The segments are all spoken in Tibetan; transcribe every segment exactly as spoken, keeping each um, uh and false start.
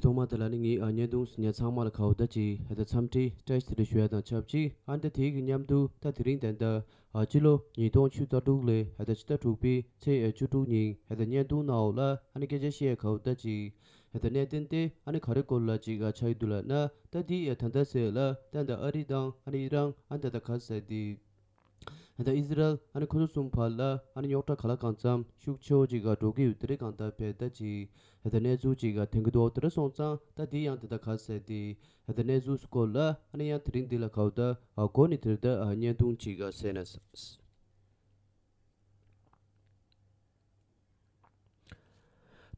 ཐོག་མ་དེ་ལ་ནི་ངས་ཨ་བརྙན་ཐུང་གཟིགས་མཁན་ཚང་མ་ལ་གའུ་ད་ཅིག་ཧ་ད་འཚམས་འདྲི་བཀྲ་ཤིས་བདེ་ལེགས་ཞུ་ཡ་དང་ཆབས་ཅིག་ཨ་ད་དེའི་གི་མཉམ་དུ་ད་དེ་རིང་ད་ད་ཨ་སྤྱི་ལོ་ཉིས་སྟོང་ཆུ་ཚོད་དྲུག་ལོའི་ཧ་ད་ཕྱི་ཟླ་དྲུག་པའི་ཚེས་བཅུ་དྲུག་ཉིན་ཧ་ད་བརྙན་ཐུང་ནང་འོག་ལ་ཨ་ནི་སྐད་ཆ་བཤད་ཡ་གའུ་ད་ཅིག་ཧ་ད་གནད་དོན་དེ་ཨ་ནི་ག་རེ་སྐོར་ལ་ཅིག་ཨ་ཆགས་ཡི་འདུག་ལབ་ན། ད་དེ་ཨ་ད་ད་ཟེར་ལ་ད་ད་ཨ་རི་དང་ཨ་ནི་ཨི་རན་ཨ་ད་ད་ག་ཟེར་དེ། ད་ཨི་ཟི་རལ་ཨ་ནི་ཁོ་ཚོ་གསུམ་བར་ལ་ཨ་ནི་རྙོག་དྲ་ག་ལ་གང་འཚམ་ཤུགས་ཆེ་བོ་ཅིག་ག་འགྲོ་གི་ཡོད་དེ་རེད། གང་ལྟར་བས་ད་ཅིག་ད་གནས་ཚུལ་ཅིག་ག་ཐོན་གི་འདུག་དེ་འདྲ་སོང་ཙང་ད་དེ་ཡང་དེ་ད་ག་ཟེར་དེ་ད་གནས་ཚུལ་སྐོར་ལ་ཨ་ནི་ཡང་དེ་རིང་འདི་ལ་གའུ་ད་ཨ་གོ་ནི་དེ་ད་ཨ་བརྙན་ཐུང་ཅིག་ག་ཟེར་ན།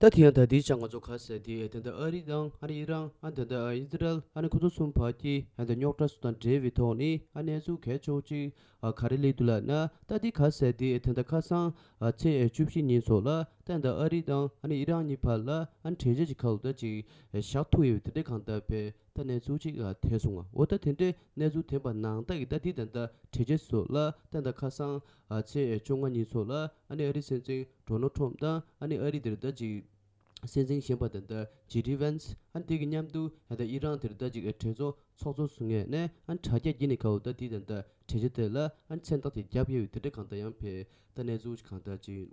ད་དེ་ཡང་ད་དེའི་ཆ་ང་ཚོ་ག་ཟེར་དེ་ད་ལྟ་ཨ་རི་དང་ཨ་ནི་ཨི་རན་ཨ་ད་ལྟ་ཨི་ཟི་རལ་ཨ་ནི་ཁོ་ཚོ་གསུམ་བར་གྱི་ཨ་ད་རྙོག་དྲ་སུ་དང་འབྲེལ་བའི་ཐོག་ནས་ཨ་གནས་ཚུལ་གལ་ཆེ་བོ་ཅིག་ཨ་ག་རེ་སླེབས་འདུག་ལབ་ན། ད་དེ་ག་ཟེར་དེ་ད་ལྟ་ཁ་སང་ཨ་ཚེས་བཅུ་བཞི་ཉིན་སོགས་ལ་ད་ད་ཨ་རི་དང་ཨ་ནི་ཨི་རན་གཉིས་བར་ལ་ཨ་ནི་གྲོས་ཆོད་ཅིག་ཁ་ལོ་ད་ཅིག་བཞག་ཐུབ་ཡོད་དེ་འདྲ་གང་ལྟར་བས། ད་གནས་ཚུལ་ཅིག་ཨ་ཐོན་སོང་ང་། འོ་ད་དེ་འདྲའི་གནས་ཚུལ་ཐོན་པ་ནང་ལྟར་གྱི་ད་དེ་ད་ལྟ་གྲོས་ཆོད་སོགས་ལ་ད་ད་ཁ་སང་ཨ་ཚེས་བཅོ་ལྔ་ཉིན་སོགས་ལ་ཨ་ནི་ཨ་རི་སྲིད་འཛིན་ཌོ་ནལ་ཊམ་དང་ཨ་ནི་ཨ་རི་དེར་ད་ཅིག་སྲིད་འཛིན་གཞོན་པ་ད་ད་ཇེ་ཌི་ཝན་སི་ཨ་ནི་དེ་གི་མཉམ་དུ་ད་ད་ཨི་རན་དེར་ད་ཅིག་གྲོས་ཚོགས་ཚོགས་གཙོ་ཟུར་ངོས་ནས་ཨ་ནི་དྲ་རྒྱ་བརྒྱུད་ནས་ཁ་བོ་ད་དེ་ད་ད་གྲོས་ཆོད་དེ་ལ་ཨ་ནི་མཚན་རྟགས་དེ་བརྒྱབ་ཡོད་དེ་འདྲ་གང་ལྟར་ཡང་བས། ད་གནས་ཚུལ་གང་ལྟར་ཅིག་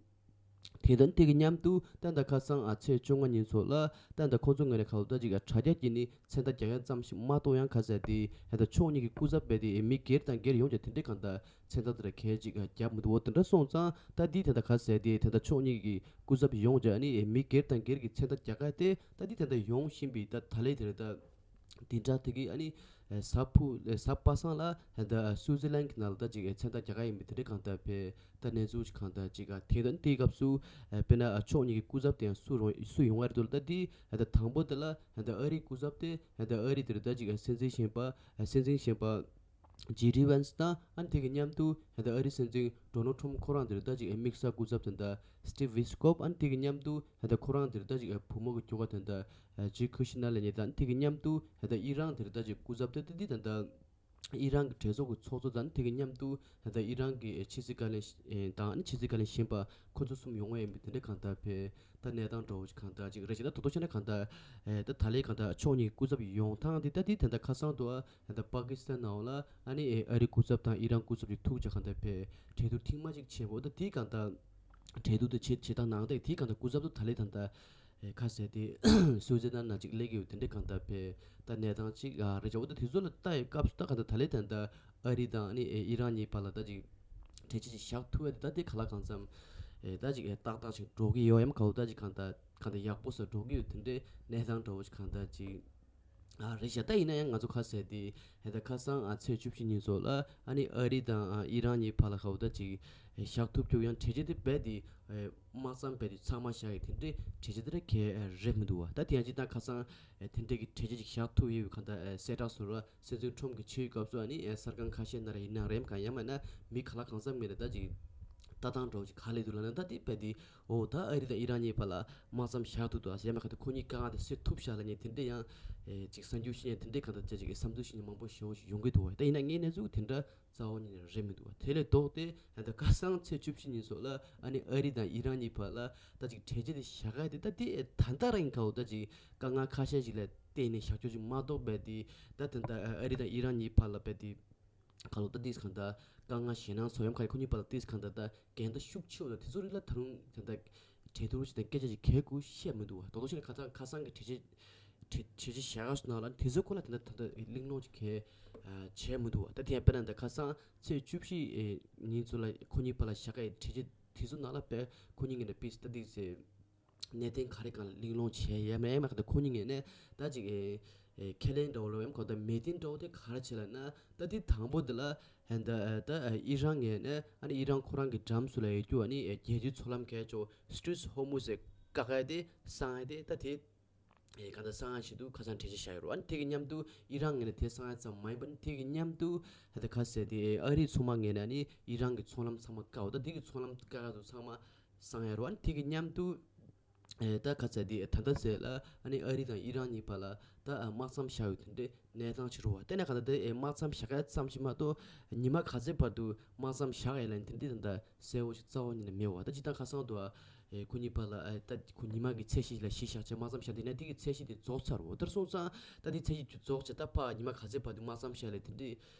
དེ་དང་དེ་གི་མཉམ་དུ་ད་ལྟ་ཁ་སང་ཨ་ཚེས་བཅོ་ལྔ་ཉིན་སོགས་ལ་ད་ལྟ་ཁོང་ཚོ་ངོས་ནས་ཁ་ལོ་ད་ཅིག་ཨ་དྲ་རྒྱ་བརྒྱུད་ནས་མཚན་རྟགས་རྒྱག་ཡ་ཙམ་ཞིག་མ་གཏོགས་ཡང་ག་ཟེར་དེ་ད་ལྟ་ཕྱོགས་གཉིས་ཀྱི་སྐུ་ཚབ་བས་དེ་མི་སྒེར་དང་སྒེར་ཡོངས་ཀྱི་དེ་འདྲའི་གང་ལྟར་མཚན་རྟགས་དེ་འདྲ་གལ་ཅིག་ཨ་བརྒྱབ་མི་འདུག་འོ་དེ་འདྲ་སོང་ཙང་ད་དེ་ད་ལྟ་ག་ཟེར་དེ་ད་ལྟ་ཕྱོགས་གཉིས་ཀྱི་སྐུ་ཚབ་ཡོངས་ཀྱི་ཨ་ནི་མི་སྒེར་དང་སྒེར་གྱི་མཚན་རྟགས་རྒྱག་ག་དེ་ད་དེ་ད་ལྟ་ཡོང་བཞིན་པའི་ད་ད་ལས་དེ་རེད་ད། དེ་འདྲ་དེ་གི་ཨ་ནི་ཨེ་གཟའ་ཕུ་ཨེ་གཟའ་པ་སངས་ལ་ཨེ་ད་སུའུ་ཛི་ལན་གྱི་ནང་ལ་ད་ཅིག་ཨེ་མཚན་རྟགས་རྒྱག་ག་ཡིན་པའི་དེ་འདྲའི་གང་ལྟར་བས། ད་གནས་ཚུལ་ཅིག་གང་ལྟར་ཅིག་ཨ་དེ་དང་དེའི་སྐབས་སུ་ཨེ་དཔེར་ན་ཨ་ཕྱོགས་གཉིས་ཀྱི་སྐུ་ཚབ་དེ་ཡང་སུ་རུང་སུ་ཡོང་བ་རེད་འདུག་ད་དེ་ཨེ་ད་དང་པོ་དེ་ལ་ཨེ་ད་ཨ་རིའི་སྐུ་ཚབ་དེ་ཨེ་ད་ཨ་རི་དེར་ད་ཅིག་ཨེ་སྲིད་འཛིན་གཞོན་པ་ཨེ་སྲིད་འཛིན་གཞོན་པ་ཇེ་ཌི་ཝན་སི་དང་ཨ་ནི་དེ་གི་མཉམ་དུ་ཨེ་ད་ཨ་རི་སྲིད་འཛིན་ཌོ་ནལ་ཊམ་ཁོ་རང་དེར་ད་ཅིག་ཨེ་དམིགས་བསལ་སྐུ་ཚབ་དེ་ད་སི་ཊིབ་ཝི་སི་ཀོབ་ཨ་ནི་དེ་གི་མཉམ་དུ་ཨེ་ད་ཁོ་རང་དེར་ད་ཅིག་ཨེ་བུ་མོ་གི་ཁྱོ་ག་དེ་ད། ཨ་ཇེ་ཁུ་ཤི་ནར་ལབ་མཁན་དང་དེ་གི་མཉམ་དུ་ད་ལྟ་ཨི་རན་དེར་ད་ཅིག་སྐུ་ཚབ་དེ་ད་འདི་ད་ལྟ་ཨི་རན་གྱི་གྲོས་ཚོགས་ཀྱི་ཚོགས་གཙོ་དང་དེ་གི་མཉམ་དུ་ད་ལྟ་ཨི་རན་གྱི་ཕྱི་སྲིད་བཀའ་བློན་དང་ཕྱི་སྲིད་བཀའ་བློན་གཞོན་པ་ཁོ་ཚོ་གསུམ་ཡོང་བ་ཡིན་པའི་དེ་འདྲ་གང་ལྟར་བས། ད་གནས་སྟངས་འདྲ་བོ་ཞིག་གང་ལྟར་ཅིག་རེད་ཅེ་ད་དོ་དོ་བྱས་ན་གང་ལྟར་ཨེ་ད་ད་ལའི་གང་ལྟར་ཕྱོགས་གཉིས་ཀྱི་སྐུ་ཚབ་ཡོང་སྟངས་དེ་ད་འདི་ད་ལྟ་ཁ་སང་དུ་ཨ་ད་པ་ཀི་སི་ཐན་ནང་ལ་ཨ་ནི་ཨེ་ཨ་རི་སྐུ་ཚབ་དང་ཨི་རན་སྐུ་ཚབ་ཅིག་ཐུག་བྱ་གང་ལྟར་བས་གྲོས་བསྡུར་ཐེངས་མ་གཅིག་བྱས་པ་ད་འདི་གང་ལྟར། གྲོས་བསྡུར་དེ་བྱེད་བྱེད་སྟངས་ནང་དེ་དེའི་གང་ལྟར་སྐུ་ཚབ་ཏུ་ད་ལས་ད་ལྟ་ཨེ་ཁ་གསལ་ཏེ་སུའུ་ཛི་ལན་ནང་ཅིག་སླེབས་ཀྱི་ཡོད་དེ་འདྲའི་གང་ལྟར་བས་ད་གནས་སྟངས་ཅིག་ཨ་རེད་ཅག་འོ་ད་དེ་ཚོ་ལ་ལྟ་ཡི་སྐབས་སུ་ད་གང་ལྟར་ད་ལས་ད་ལྟ་ཨ་རི་དང་ཨ་ནི་ཨེ་ཨི་རན་གཉིས་བར་ལ་ད་ཅིག་གྲོས་ཆོད་ཅིག་བཞག་ཐུབ་ཡ་དེ་ད་དེ་ག་ལ་གང་འཚམ་ཨེ་ད་ཅིག་ཨེ་ཏག་ཏག་ཅིག་འགྲོ་གི་ཡོད་ཡམ་ག་འོ་ད་ཅིག་གང་ལྟར་གང་ལྟར་ཡག་པོ་སོ་འགྲོ་གི་ཡོད་དེ་འདྲའི་གནས་སྟངས་འདྲ་བོ་ཅིག་གང་ལྟར་ཅིག་ཨ་རེད་ཤག་ད་ཡིན་ན་ཡང་ང་ཚོ་ཁ་གསལ་ཏེ་ཧེ་ད་ཁ་སང་ཨ་ཚེས་བཅུ་བཞི་ཉིན་སོགས་ལ་ཨ་ནི་ཨ་རི་དང་ཨ་ཨི་རན་གཉིས་བར་ལ་ཧ་འོ་ད་ཅིག་བཞག་ཐུབ་རྒྱུ་ཡང་གྲོས་ཆོད་དེ་རྦད་དེ་དམག་མཚམས་རྦད་དེ་ཚང་མ་བཞག་ཡི་དེ་འདྲའི་གྲོས་ཆོད་དེ་ར་གལ་རེད་མི་འདུག་བ། ད་དེ་ཡང་ཅིག་ད་ཁ་སང་དེ་འདྲའི་གི་གྲོས་ཆོད་ཅིག་བཞག་ཐུབ་ཡོད་པའི་གང་ལྟར་གསལ་བསྒྲགས་སུ་ར་སྲིད་འཛིན་ཁྲོམ་གྱི་ཆེད་སྐབས་སུ་ཨ་ནི་གསར་ཁང་ཁ་ཤས་ན་ར་ཡིན་ན་རེམ་གང་ཡང་མིན་ན་མི་ག་ལ་གང་འཚམ་ངོས་ནས་ད་ཅིག་ལྟ་སྟངས་འདྲ་བོ་ཅིག་ག་ལས་འདུག་ལབ་ན་ད་དེ་རྦད་དེ། འོ་ད་ཨ་རི་དང་ཨི་རན་གཉིས་བར་ལ་དམག་མཚམས་བཞག་ཐུབ་འདུག་ཨ་ཟེར་ཡ་མ་ག་དེ་ཁོ་གཉིས་དཀའ་ངལ་དེ་སེལ་ཐུབ་ཤག་ལབ་མཁན་དེ་འདྲ་ཡང་ཨེ་ཅིག་གསར་འགྱུར་ཤེས་མཁན་དེ་འདྲའི་གང་ལྟར་བྱས་ཅིག་བསམ་ཚུལ་ཤེས་མཁན་མང་པོ་ཞེ་པོ་ཞིག་ཡོང་གི་འདུག་བ། ད་ཡིན་ན་ངའི་གནས་ཚུལ་དེ་འདྲ་རྩ་བ་ཉིད་ནས་རེད་མི་འདུག་བ། དེ་ལས་ལྡོག་སྟེ་ད་ཁ་སང་ཚེས་བཅུ་བཞི་ཉིན་སོགས་ལ་ཨ་ནི་ཨ་རི་དང་ཨི་རན་གཉིས་བར་ལ་ད་ཅིག་གྲོས་ཆོད་དེ་བཞག་ག་དེ་ད་དེ་ཨེ་ད་ལྟ་རང་ག་འོ་ད་ཅིག་དཀའ་ངལ་ཁ་ཤས་ཤིག་ལ་བརྟེན་ནས་བཞག་རྒྱུ་ཅིག་མ་གཏོགས་རྦད་དེ་ད་ད་ལྟ་ཨ་རི་དང་ཨི་རན་གཉིས་བར་ལ་རྦད་དེ། ག་ལོ་ད་ཏིས་གང་ལྟར་དཀའ་ངལ་ཞེད་སྣང་ཚོར་ཡམ་ག་རེ་ཁོ་གཉིས་བར་ལ་ཏིས་གང་ལྟར་ད་འགལ་ཟླ་ཤུགས་ཆེ་བ་ད་དེ་ཚོ་རིགས་ལ་ད་རུང་ད་ལྟ་གྲོས་བསྡུར་བྱས་ཏེ་སྐད་ཆ་ཅིག་གལ་དགོས་བཤད་མི་འདུག་བ། ད་དོ་ཞིག་ལ་ཁ་སང་ཁ་སང་གི་གྲོས་ཆོད་གྲོས་གྲོས་ཆོད་བཞག་སོ་ནང་ལ་དེ་ཚོ་ཁོ་ལ་ད་ལྟ་ད་ལྟ་གླེང་སློང་ཅིག་གལ་བྱས་མི་འདུག་བ། ད་དེ་ཡང་དཔེར་ན་ད་ཁ་སང་ཚེས་བཅུ་བཞི་ཉིན་ཚོ་ལ་ཁོ་གཉིས་བར་ལ་བཞག་ག་གྲོས་ཆོད་དེ་ཚོ་ནང་ལ་དཔེ་ཁོ་གཉིས་ངོས་ནས་པིས་ད་ཏིས་ཟེར། གནད་དོན་ག་རེ་གང་ལ་གླེང་སློང་བྱས་ཡ་མེད་མ་ག་ད་ཁོ་གཉིས་ངོས་ནས་ད་ཅིག་ཨེ་ཨེ་ཁས་ལེན་འདྲ་བོ་ལ་ཡམ་ག་ད་མེད་དིན་འདྲ་བོ་དེ་ག་རེ་བྱས་ལ་ན་ད་དེ་དང་པོ་དེ་ལ་ཧན་ད་ཨེ་ད་ཨེ་ཨི་རན་ངོས་ནས་ཨ་ནི་ཨི་རན་ཁོ་རང་གི་འགྲམ་སུ་ལ་ཡོད་རྒྱུ་ཨ་ནི་ཨེ་རྒྱལ་སྤྱིའི་མཚོ་ལམ་གས་ཅོ་སི་ཏྲིཊ་ཧོར་མུ་ཟེར་བཀག་ཡ་དེ་གསང་ཡ་དེ་ད་དེ་ཨེ་ག་ད་གསང་ཡ་ཞིག་འདུག་ཁ་སང་གྲོས་ཆོད་བཞག་ཡོད་རོ། ཨ་ནི་དེ་གི་མཉམ་དུ་ཨི་རན་ངོས་ནས་དེ་གསང་ཡ་ཙམ་མ་ཡིན་པ་ནི་དེ་གི་མཉམ་དུ་ཧན་ད་ག་ཟེར་དེ་ཨེ་ཨ་རིའི་མཚོ་དམག་ངོས་ནས་ཨ་ནི་ཨི་རན་གི་མཚོ་ལམ་ཚང་མ་བཀག་འོ་ད་དེ་གི་མཚོ་ལམ་བཀག་ཡ་དུ་ཚང་མ་གསང་ཡ་རོ། ཨ་ནི་དེ་གི་མཉམ་དུ་ཨེ་ད་ག་ཚད་དེ་ད་ལྟ་ཟེར་ལ་ཨ་ནི་ཨ་རི་དང་ཨི་རན་གཉིས་བར་ལ་ད་ཨ་དམག་མཚམས་བཞག་ཡོད་དེ་འདྲའི་གནས་སྟངས་ཅིག་རོ་བ། དེ་ནས་ག་ད་དེ་ཨེ་དམག་མཚམས་བཞག་ཡ་ཙམ་ཞིག་མ་གཏོགས་ཉི་མ་ག་ཚད་བར་དུ་དམག་མཚམས་བཞག་ཡ་ལན་དེ་འདྲའི་ད་ལྟ་གསལ་བོ་ཞིག་རྩ་བ་ཉིད་ནས་མེད་བ། ད་ཇི་ལྟར་ཁ་སང་དུ་ཨ་ ཨེ་ཁོ་གཉིས་བར་ལ་ཨེ་ད་ཁོ་ཉི་མ་གི་ཚད་གཞི་ལ་གཞི་བཞག་བྱས་དམག་མཚམས་བཞག་དེ་ནས་དེ་གི་ཚད་གཞི་དེ་རྫོགས་ཚར་འོ། དེར་སོང་ཙང་ད་དེ་ཚད་གཞི་རྫོགས་བྱས་ད་ཕར་ཉི་མ་ག་ཚད་བར་དུ་དམག་མཚམས་བཞག་ལས་དེ་འདྲའི་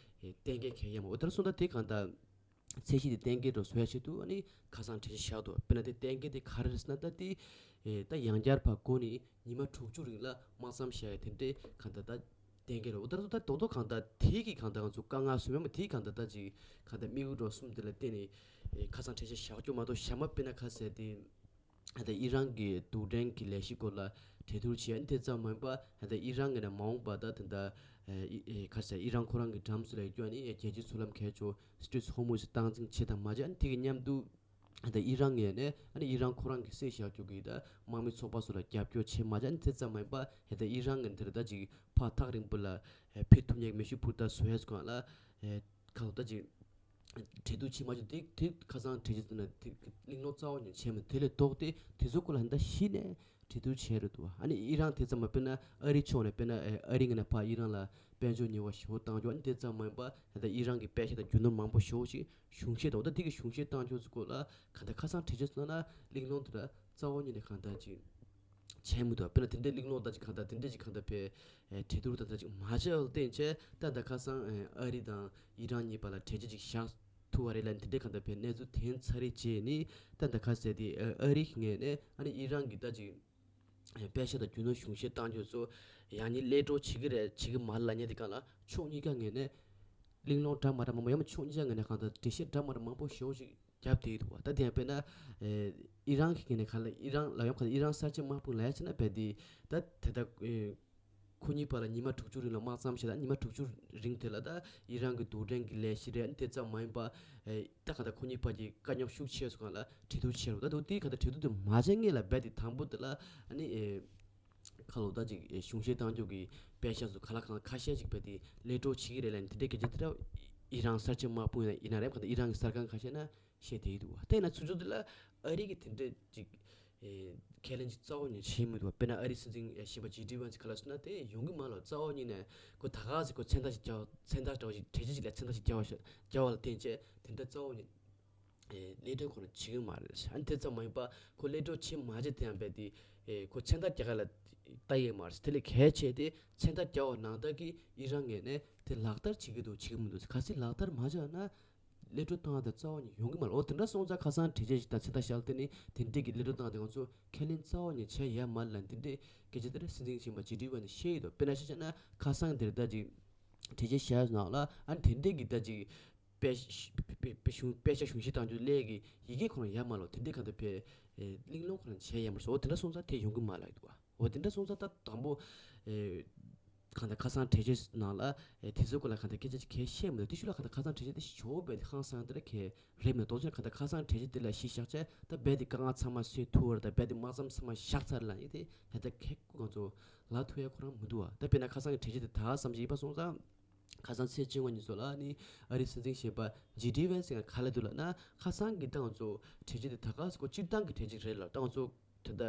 ཨེ་གཏན་འཁེལ་གལ་ཡང་མ་འོ། དེར་སོང་ད་དེ་གང་ལྟར་ཚད་གཞི་དེ་གཏན་འཁེལ་འགྲོ་བཟོ་ཡ་ཆེད་དུ་ཨ་ནི་ཁ་སང་གྲོས་ཆོད་བཞག་འདུག་དཔེར་ན་དེ་གཏན་འཁེལ་དེ་ག་རེ་རེད་ཟེར་ན་ད་དེ་ཨེ་ད་ཡང་བསྐྱར་ཕར་འགོ་ནས་ཉི་མ་དྲུག་ཅུ་རིང་ལ་དམག་མཚམས་བཞག་ཡ་དེ་འདྲའི་གང་ལྟར་ད་གཏན་འཁེལ་རེད། འོ་ད་ད་རྡོག་རྡོག་གང་ལྟར་དེ་གི་གང་ལྟར་ང་ཚོ་དཀའ་ངལ་བཟོ་མེད་མ་དེ་གང་ལྟར་ད་ཅིག་གང་ལྟར་དམིགས་ཡུལ་འགྲོ་གསུམ་དེ་ལ་བརྟེན་ནས་ཨེ་ཁ་སང་གྲོས་ཆོད་བཞག་རྒྱུ་མ་གཏོགས་གཞན་མ་དཔེར་ན་ཁ་ཟེར་དེ་ད་ཨི་རན་གྱི་རྡུལ་ཕྲན་གྱི་ལས་གཞི་སྐོར་ལ་གྲོས་བསྡུར་བྱས་ཨ་ནི་དེ་ཙམ་མ་ཡིན་པ་ད་ཨི་རན་གྱི་ནས་མ་འོངས་པ་ད་ད་ད་ཨེ་ཨེ་ཁ་ཟེར་ཨི་རན་ཁོ་རང་གི་འགྲམ་ཚོ་ལ་ཡོད་རྒྱུ་ཨ་ནི་རྒྱལ་སྤྱིའི་མཚོ་ལམ་ཁ་ཕྱོགས་སི་ཊྲེཊ་ཧོར་མུཛ་སྟངས་འཛིན་བྱེད་དང་མ་བྱས་ཨ་ནི་དེ་གི་མཉམ་དུ། ད་ཨི་རན་ངོས་ནས་ཨ་ནི་ཨི་རན་ཁོ་རང་གི་བསད་བཞག་རྒྱུ་གི་ད་དམག་མི་ཚོགས་པ་ཚོ་ལ་རྒྱབ་སྐྱོར་བྱེད་མ་བྱས་ཨ་ནི་དེ་ཙམ་མ་ཡིན་པ་ད་ཨི་རན་ངོས་ནས་དེ་ད་ཅིག་ཕར་ཐག་རིང་པོ་ལ་ཕེབས་ཐུབ་མཁན་མེ་ཤུགས་འཕུར་མདའ་བཟོ་ཡས་སྒང་ལ་ཁ་ལོ་ད་ཅིག་གྲོས་བསྡུར་བྱེད་མ་བྱས་དེ་དེ་ཁ་སང་གྲོས་ཆོད་ནང་དེ་གླེང་སློང་རྩ་བ་ནས་བྱས་མེད། དེ་ལས་ལྡོག་སྟེ་དེ་ཚོ་སྐོར་ལ་ད་གཞི་ནས་གྲོས་བསྡུར་བྱས་རེད་འདུག་ཨ་ནི་ཨི་རན་དེ་ཙམ་མ་དཔེར་ན་ཨ་རི་ཕྱོགས་ནས་དཔེར་ན་ཨ་རི་ངོས་ནས་ཕར་ཨི་རན་ལ་དཔལ་འབྱོར་ཉེས་པ་ཞེ་པོ་བཏང་རྒྱུ་ཨ་ནི་དེ་ཙམ་མ་ཡིན་པ་ད་ཨི་རན་གྱི་པེ་ཤག་དང་རྒྱུ་ནོར་མང་པོ་ཞེ་པོ་ཅིག་གཞུང་བཞེས་དང་། ད་དེ་གི་གཞུང་བཞེས་བཏང་རྒྱུ་ཚོ་སྐོར་ལ་གང་ལྟར་ཁ་སང་གྲོས་ཆོད་ཚོ་ན་གླེང་སློང་དེ་འདྲ་རྩ་བ་ཉིད་ནས་གང་ལྟར་ཅིག་བྱས་མི་འདུག་དཔེར་ན་དེ་འདྲའི་གླེང་སློང་ད་ཅིག་གང་ལྟར་དེ་འདྲའི་ཅིག་གང་ལྟར་བས་གྲོས་བསྡུར་ད་ལྟ་ཅིག་མ་བྱས་པར་བརྟེན་བྱས་ད་ལྟ་ཁ་སང་ཨ་རི་དང་ཨི་རན་གཉིས་བར་ལ་གྲོས་ཆོད་ཅིག་བཞག་ཐུབ་པ་རེད་ལ་དེ་འདྲའི་གང་ལྟར་བས་གནས་ཚུལ་དེ་ཚར་རེ་བྱས་ནས་ད་ལྟ་ཁ་ཟེར་དེ་ཨ་རི་གི་ངོས་ནས་ཨ་ནི་ཨི་རན་གྱི་ད་ཅིག་པེ་ཤག་དང་རྒྱུ་ནོར་གཞུང་བཞེས་བཏང་རྒྱུ་ཚོ་ཡང་ནི་གློད་གྲོལ་བྱེད་ཀྱི་རེད་བྱེད་ཀྱི་མ་རེད་ལབ་མཁན་དེ་སྒང་ལ་ཕྱོགས་གཉིས་ཀ་ངོས་ནས་གླེང་སློང་འདྲ་མ་འདྲ་མང་པོ་ཡང་ན་ཕྱོགས་གཉིས་ཀ་ངོས་ནས་གང་ལྟར་འགྲེལ་བཤད་འདྲ་མ་འདྲ་མང་པོ་ཞེ་པོ་ཞིག་བརྒྱབ་བསྡད་འདུག་བ། ད་དེ་ཡང་དཔེར་ན་ཨེ་ཨི་རན་གྱི་ངོས་ནས་གང་ལ་ཨི་རན་ལ་ཡང་གང་ལ་ཨི་རན་གསར་བརྗེ་དམག་དཔུང་ལ་ཡང་བྱས་ན་རྦད་དེ་ད་དེ་ད་ཨེ་ཁོ་གཉིས་བར་ལ་ཉི་མ་དྲུག་ཅུ་རིང་ལ་དམག་མཚམས་བཞག་ད་ཉི་མ་དྲུག་ཅུ་རིང་དེ་ལ་ད་ཨི་རན་གྱི་རྡུལ་ཕྲན་གྱི་ལས་གཞི་རེད་ཨ་ནི་དེ་ཙམ་མ་ཡིན་པ་ཨེ། ད་ག་ད་ཁོ་གཉིས་བར་གྱི་དཀའ་རྙོག་ཤུགས་ཆེ་སོང་གང་ལ་གྲོས་བསྡུར་བྱས་རུང་ད་དུང་དེའི་ག་ད་གྲོས་བསྡུར་དེ་མ་བྱས་སྔོན་ལ་རྦད་དེ་དང་པོ་དེ་ལ་ཨ་ནི་ཨེ་ཁ་ལོ་ད་ཅིག་ཨེ་གཞུང་བཞེས་བཏང་རྒྱུ་གི་པེ་ཤག་ཚོ་ག་ལ་གང་ཁ་ཤས་ཅིག་རྦད་དེ་གློད་གྲོལ་བྱེད་ཀྱི་རེད་ལབ་ནས་དེ་འདྲའི་སྐད་ཆ་དེ་འདྲ་ཨི་རན་གསར་བརྗེ་དམག་དཔུང་ཡིན་ན་རེད་ག་ད་ཨི་རན་གྱི་གསར་ཁང་ཁ་ཤས་ན་བཤད་བསྡད་ཀྱི་འདུག་བ། དེ་ཡིན་ན་ཚུར་ཕྱོགས་དེ་ལ་ཨ་རི་གི་དེ་འདྲའི་ཅིག་ཨེ་ཁས་ལེན་ཅིག་རྩ་བ་ནས་བྱེད་མི་འདུག་བ། དཔེར་ན་ཨ་རིའི་སྲིད་འཛིན་ཨེ་གཞོན་པ་ཇེ་ཌི་ཝན་སི་ག་ལ་སོང་ན་དེ་ཡོང་གི་མ་རེད། རྩ་བ་ཉིད་ནས་ཁོ་ད་ག་ཟེ་ཁོ་མཚན་རྟགས་ཤིག་རྒྱག་མཚན་རྟགས་འདྲ་བ་ཞིག་གྲོས་ཆོད་ཅིག་ལ་མཚན་རྟགས་ཤིག་རྒྱག་པ་ཞིག་རྒྱག་པ་ལ་བརྟེན་བྱས་དེ་འདྲ་རྩ་བ་ཉིད་ཨེ་གློད་གྲོལ་ཁོ་རང་བྱེད་གི་མ་རེད། ཨ་ནི་དེ་ཙམ་མ་ཡིན་པ་ཁོ་གློད་གྲོལ་བྱེད་མ་བྱེད་དེ་ཡང་རྦད་དེ་ཨེ་ཁོ་མཚན་རྟགས་རྒྱག་ག་ལ་ལྟ་ཡི་མ་རེད། དེ་ལས་གལ་ཆེ་དེ་མཚན་རྟགས་རྒྱག་པ་ནང་ལྟར་གྱི་ཨི་རན་ངོས་ནས་དེ་ལག་བསྟར་བྱེད་ཀྱི་འདུག་བྱེད་ཀྱི་མི་འདུག་གལ་སྲིད་ལག་བསྟར་མ་བྱས་ན། གློད་གྲོལ་བཏང་ཡ་དེ་རྩ་བ་ནས་ཡོང་གི་མ་རེད། འོ་དེ་འདྲ་སོང་ཙང་ཁ་སང་གྲོས་ཆོད་ཅིག་དང་མཚན་རྟགས་བཞག་དེ་ནི་དེ་འདྲས་ཀྱི་གློད་གྲོལ་བཏང་དེ་ང་ཚོ་ཁས་ལེན་རྩ་བ་ནས་བྱས་ཡ་མ་རེད་ལབ་དེ་འདྲས་སྐད་ཆ་དེ་འདྲ་སྲིད་འཛིན་གཞོན་པ་ཇེ་ཌི་ཝན་ནས་བཤད་ཡོད་དོ། དཔེར་ན་ཆ་བཞག་ན་ཁ་སང་དེར་ད་ཅིག་གྲོས་ཆོད་བཞག་ནང་ལ་ཨ་ནི་དེ་འདྲས་ཀྱི་ད་ཅིག་པེ་པེ་པེ་གཞུང་པེ་ཤག་གཞུང་བཞེས་བཏང་རྒྱུ་སླད་ཀྱི་ཡི་གེ་ཁོ་རང་ཡ་མ་རེད། དེ་འདྲས་གང་ལྟར་བས་གླེང་སློང་ཁོ་རང་བྱས་ཡ་མ་རེད། འོ་དེ་འདྲ་སོང་ཙང་དེ་ཡོང་གི་མ་རེད་ལབ་ཀྱི་འདུག་བ། འོ་དེ་འདྲ་སོང་ཙང་ད་དང་པོ་ཨེ་གང་ལྟར་ཁ་སང་གྲོས་ཆོད་ནང་ལ་ཨེ་དེ་ཚོའི་སྐོར་ལ་གང་ལྟར་སྐད་ཆ་ཅིག་གང་བཤད་མི་འདུག་དེ་ཤུལ་ལ་གང་ལྟར་ཁ་སང་གྲོས་ཆོད་དེ་ཞོགས་པ་དེ་ཧང་སང་དེ་ལ་གལ་རེད་མི་འདུག་དོགས་ཅན་གང་ལྟར་ཁ་སང་གྲོས་ཆོད་དེ་ལ་གཞི་བཞག་བྱས་ད་རྦད་དེ་དཀའ་ངལ་ཚང་མ་སེལ་ཐུབ་པ་རེད། ད་རྦད་དེ་དམག་མཚམས་ཚང་མ་བཞག་ཚར་ལབ་ཡིན་དེ་ད་ལྟ་ཁེ་ཁོ་ང་ཚོ་ལབ་ཐུབ་ཡ་ཁོ་རང་མི་འདུག་བ། ད་དཔེར་ན་ཁ་སང་གི་གྲོས་ཆོད་དེ་ད་བསམ་གྱི་ཡིན་པ་སོང་ཙང་ཁ་སང་ཚེས་བཅོ་ལྔ་ཉིན་སོགས་ལ་ནི་ཨ་རིའི་སྲིད་འཛིན་གཞོན་པ་ཇེ་ཌི་ཝན་སི་ང་ག་ལ་འདུག་ལབ་ན་ཁ་སང་གི་ད་ང་ཚོ་གྲོས་ཆོད་དེ་ད་ག་སེ་ཁོ་སྤྱིར་བཏང་གི་གྲོས་ཆོད་རེད་ལབ། ད་ང་ཚོ་ད་ལྟ་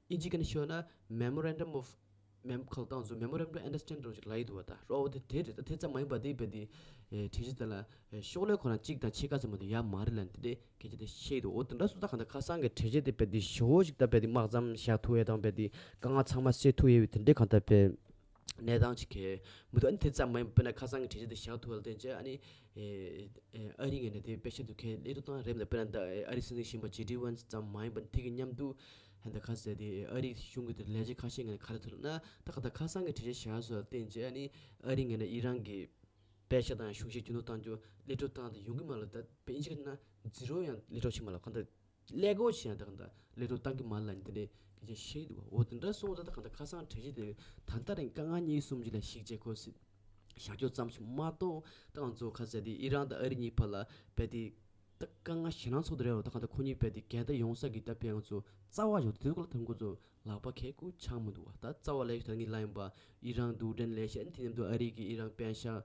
ཨིན་ཇི་སྐད་ནས་ཤོད་ན་Memorandum of Mem ཁོ་ལ་ད་ང་ཚོ་Memorandum of Understanding ཅིག་ལབ་ཡི་འདུག་བ། ད་རོ་དེ་དེ་རེད། ད་དེ་ཙམ་མ་ཡིན་པ་དེ་རྦད་དེ་གྲོས་ཆོད་དེ་ལ་ཤོག་ལྷེ་ཁོ་རང་གཅིག་དང་ཕྱེད་ཀ་ཙམ་མ་གཏོགས་ཡ་མ་རེད་ལབ་དེ་འདྲའི་སྐད་ཆ་དེ་བཤད་ཡི་འདུག་འོ་དེ་འདྲ་སོང་ཙང་གང་ལྟར་ཁ་སང་གི་གྲོས་ཆོད་དེ་རྦད་དེ་ཞོ་ཞིག་ད་རྦད་དེ་དམག་མཚམས་བཞག་ཐུབ་ཡས་དང་རྦད་དེ་དཀའ་ངལ་ཚང་མ་སེལ་ཐུབ་ཡས་དེ་འདྲའི་གང་ལྟར་རྦད་གནས་སྟངས་ཅིག་གས་མི་འདུག་ཨ་ནི་དེ་ཙམ་མ་ཡིན་པ་དཔེར་ན་ཁ་སང་གི་གྲོས་ཆོད་དེ་བཞག་ཐུབ་པ་ལ་བརྟེན་བྱས་ཨ་ནི་ཨེ་ཨེ་ཨ་རི་ངོས་ནས་དེ་པེ་ཤག་དེ་གས་གློད་གྲོལ་བཏང་རེད་མི་འདུག་དཔེར་ན་ད་ཨ་རིའི་སྲིད་འཛིན་གཞོན་པ་ཇེ་ཌི་ཝན་སི་ཙམ་མ་ཡིན་པ་དེ་གི་མཉམ་དུ་ཧན་ད་ཁ་ཟེར་དེ་ཨ་རིའི་གཞུང་གི་དེ་ལས་བྱེད་ཁ་ཤས་ངོས་ནས་ག་རེ་ཐོན་ལབ་ན་ད་ག་ད་ཁ་སང་གི་གྲོས་ཆོད་བཞག་སོ་ལ་བརྟེན་བྱས་ཨ་ནི་ཨ་རི་ངོས་ནས་ཨི་རན་གྱི་པེ་ཤག་དང་གཞུང་བཞེས་རྒྱུ་ནོར་བཏང་རྒྱུ་གློད་གྲོལ་བཏང་སྟེ་ཡོང་གི་མ་ལ་ད་དཔེ་ཨིན་ཇི་སྐད་ན་ཛི་རོ་ཡང་གློད་གྲོལ་བྱེད་མ་ལ་གང་ད་ཀླད་ཀོར་བྱས་ཡང་ད་གང་ད་གློད་གྲོལ་བཏང་གི་མ་ལ་འདི་འདྲའི་སྐད་ཆ་བཤད་འདུག་བ། འོ་དེ་འདྲ་སོང་ད་ད་གང་ད་ཁ་སང་གྲོས་ཆོད་དེ་ད་ལྟ་རིང་དཀའ་ངལ་གཉིས་གསུམ་ཅིག་ལ་གཞིགས་བྱས་ཁོ་སི་བཞག་རྒྱུ་ཙམ་ཞིག་མ་གཏོགས་ད་ང་ཚོ་ཁ་ཟེར་དེ་ཨི་རན་དང་ཨ་རི་གཉིས་བར་ལ་རྦད་དེ་ད་དཀའ་ངལ་ཞེད་སྣང་ཚོགས་དེ་རེད་བ། ད་གང་ད་ཁོ་གཉིས་རྦད་དེ་འགལ་ཟླ་ཡོང་ས་གི་ད་དཔེ་ང་ཚོ་རྩ་བ་ཡོད་དེ་ཁོ་ལ་ད་ཁོ་ཚོ་ལག་པ་ཁེ་ཁུ་ཆག་མི་འདུག་བ། ད་རྩ་བ་ལས་ད་ངས་ལབ་ཡིན་པ་ཨི་རན་རྡུལ་ཕྲན་ལས་བྱེད་དེ་མཉམ་དུ་ཨ་རི་གི་ཨི་རན་པེ་ཤག་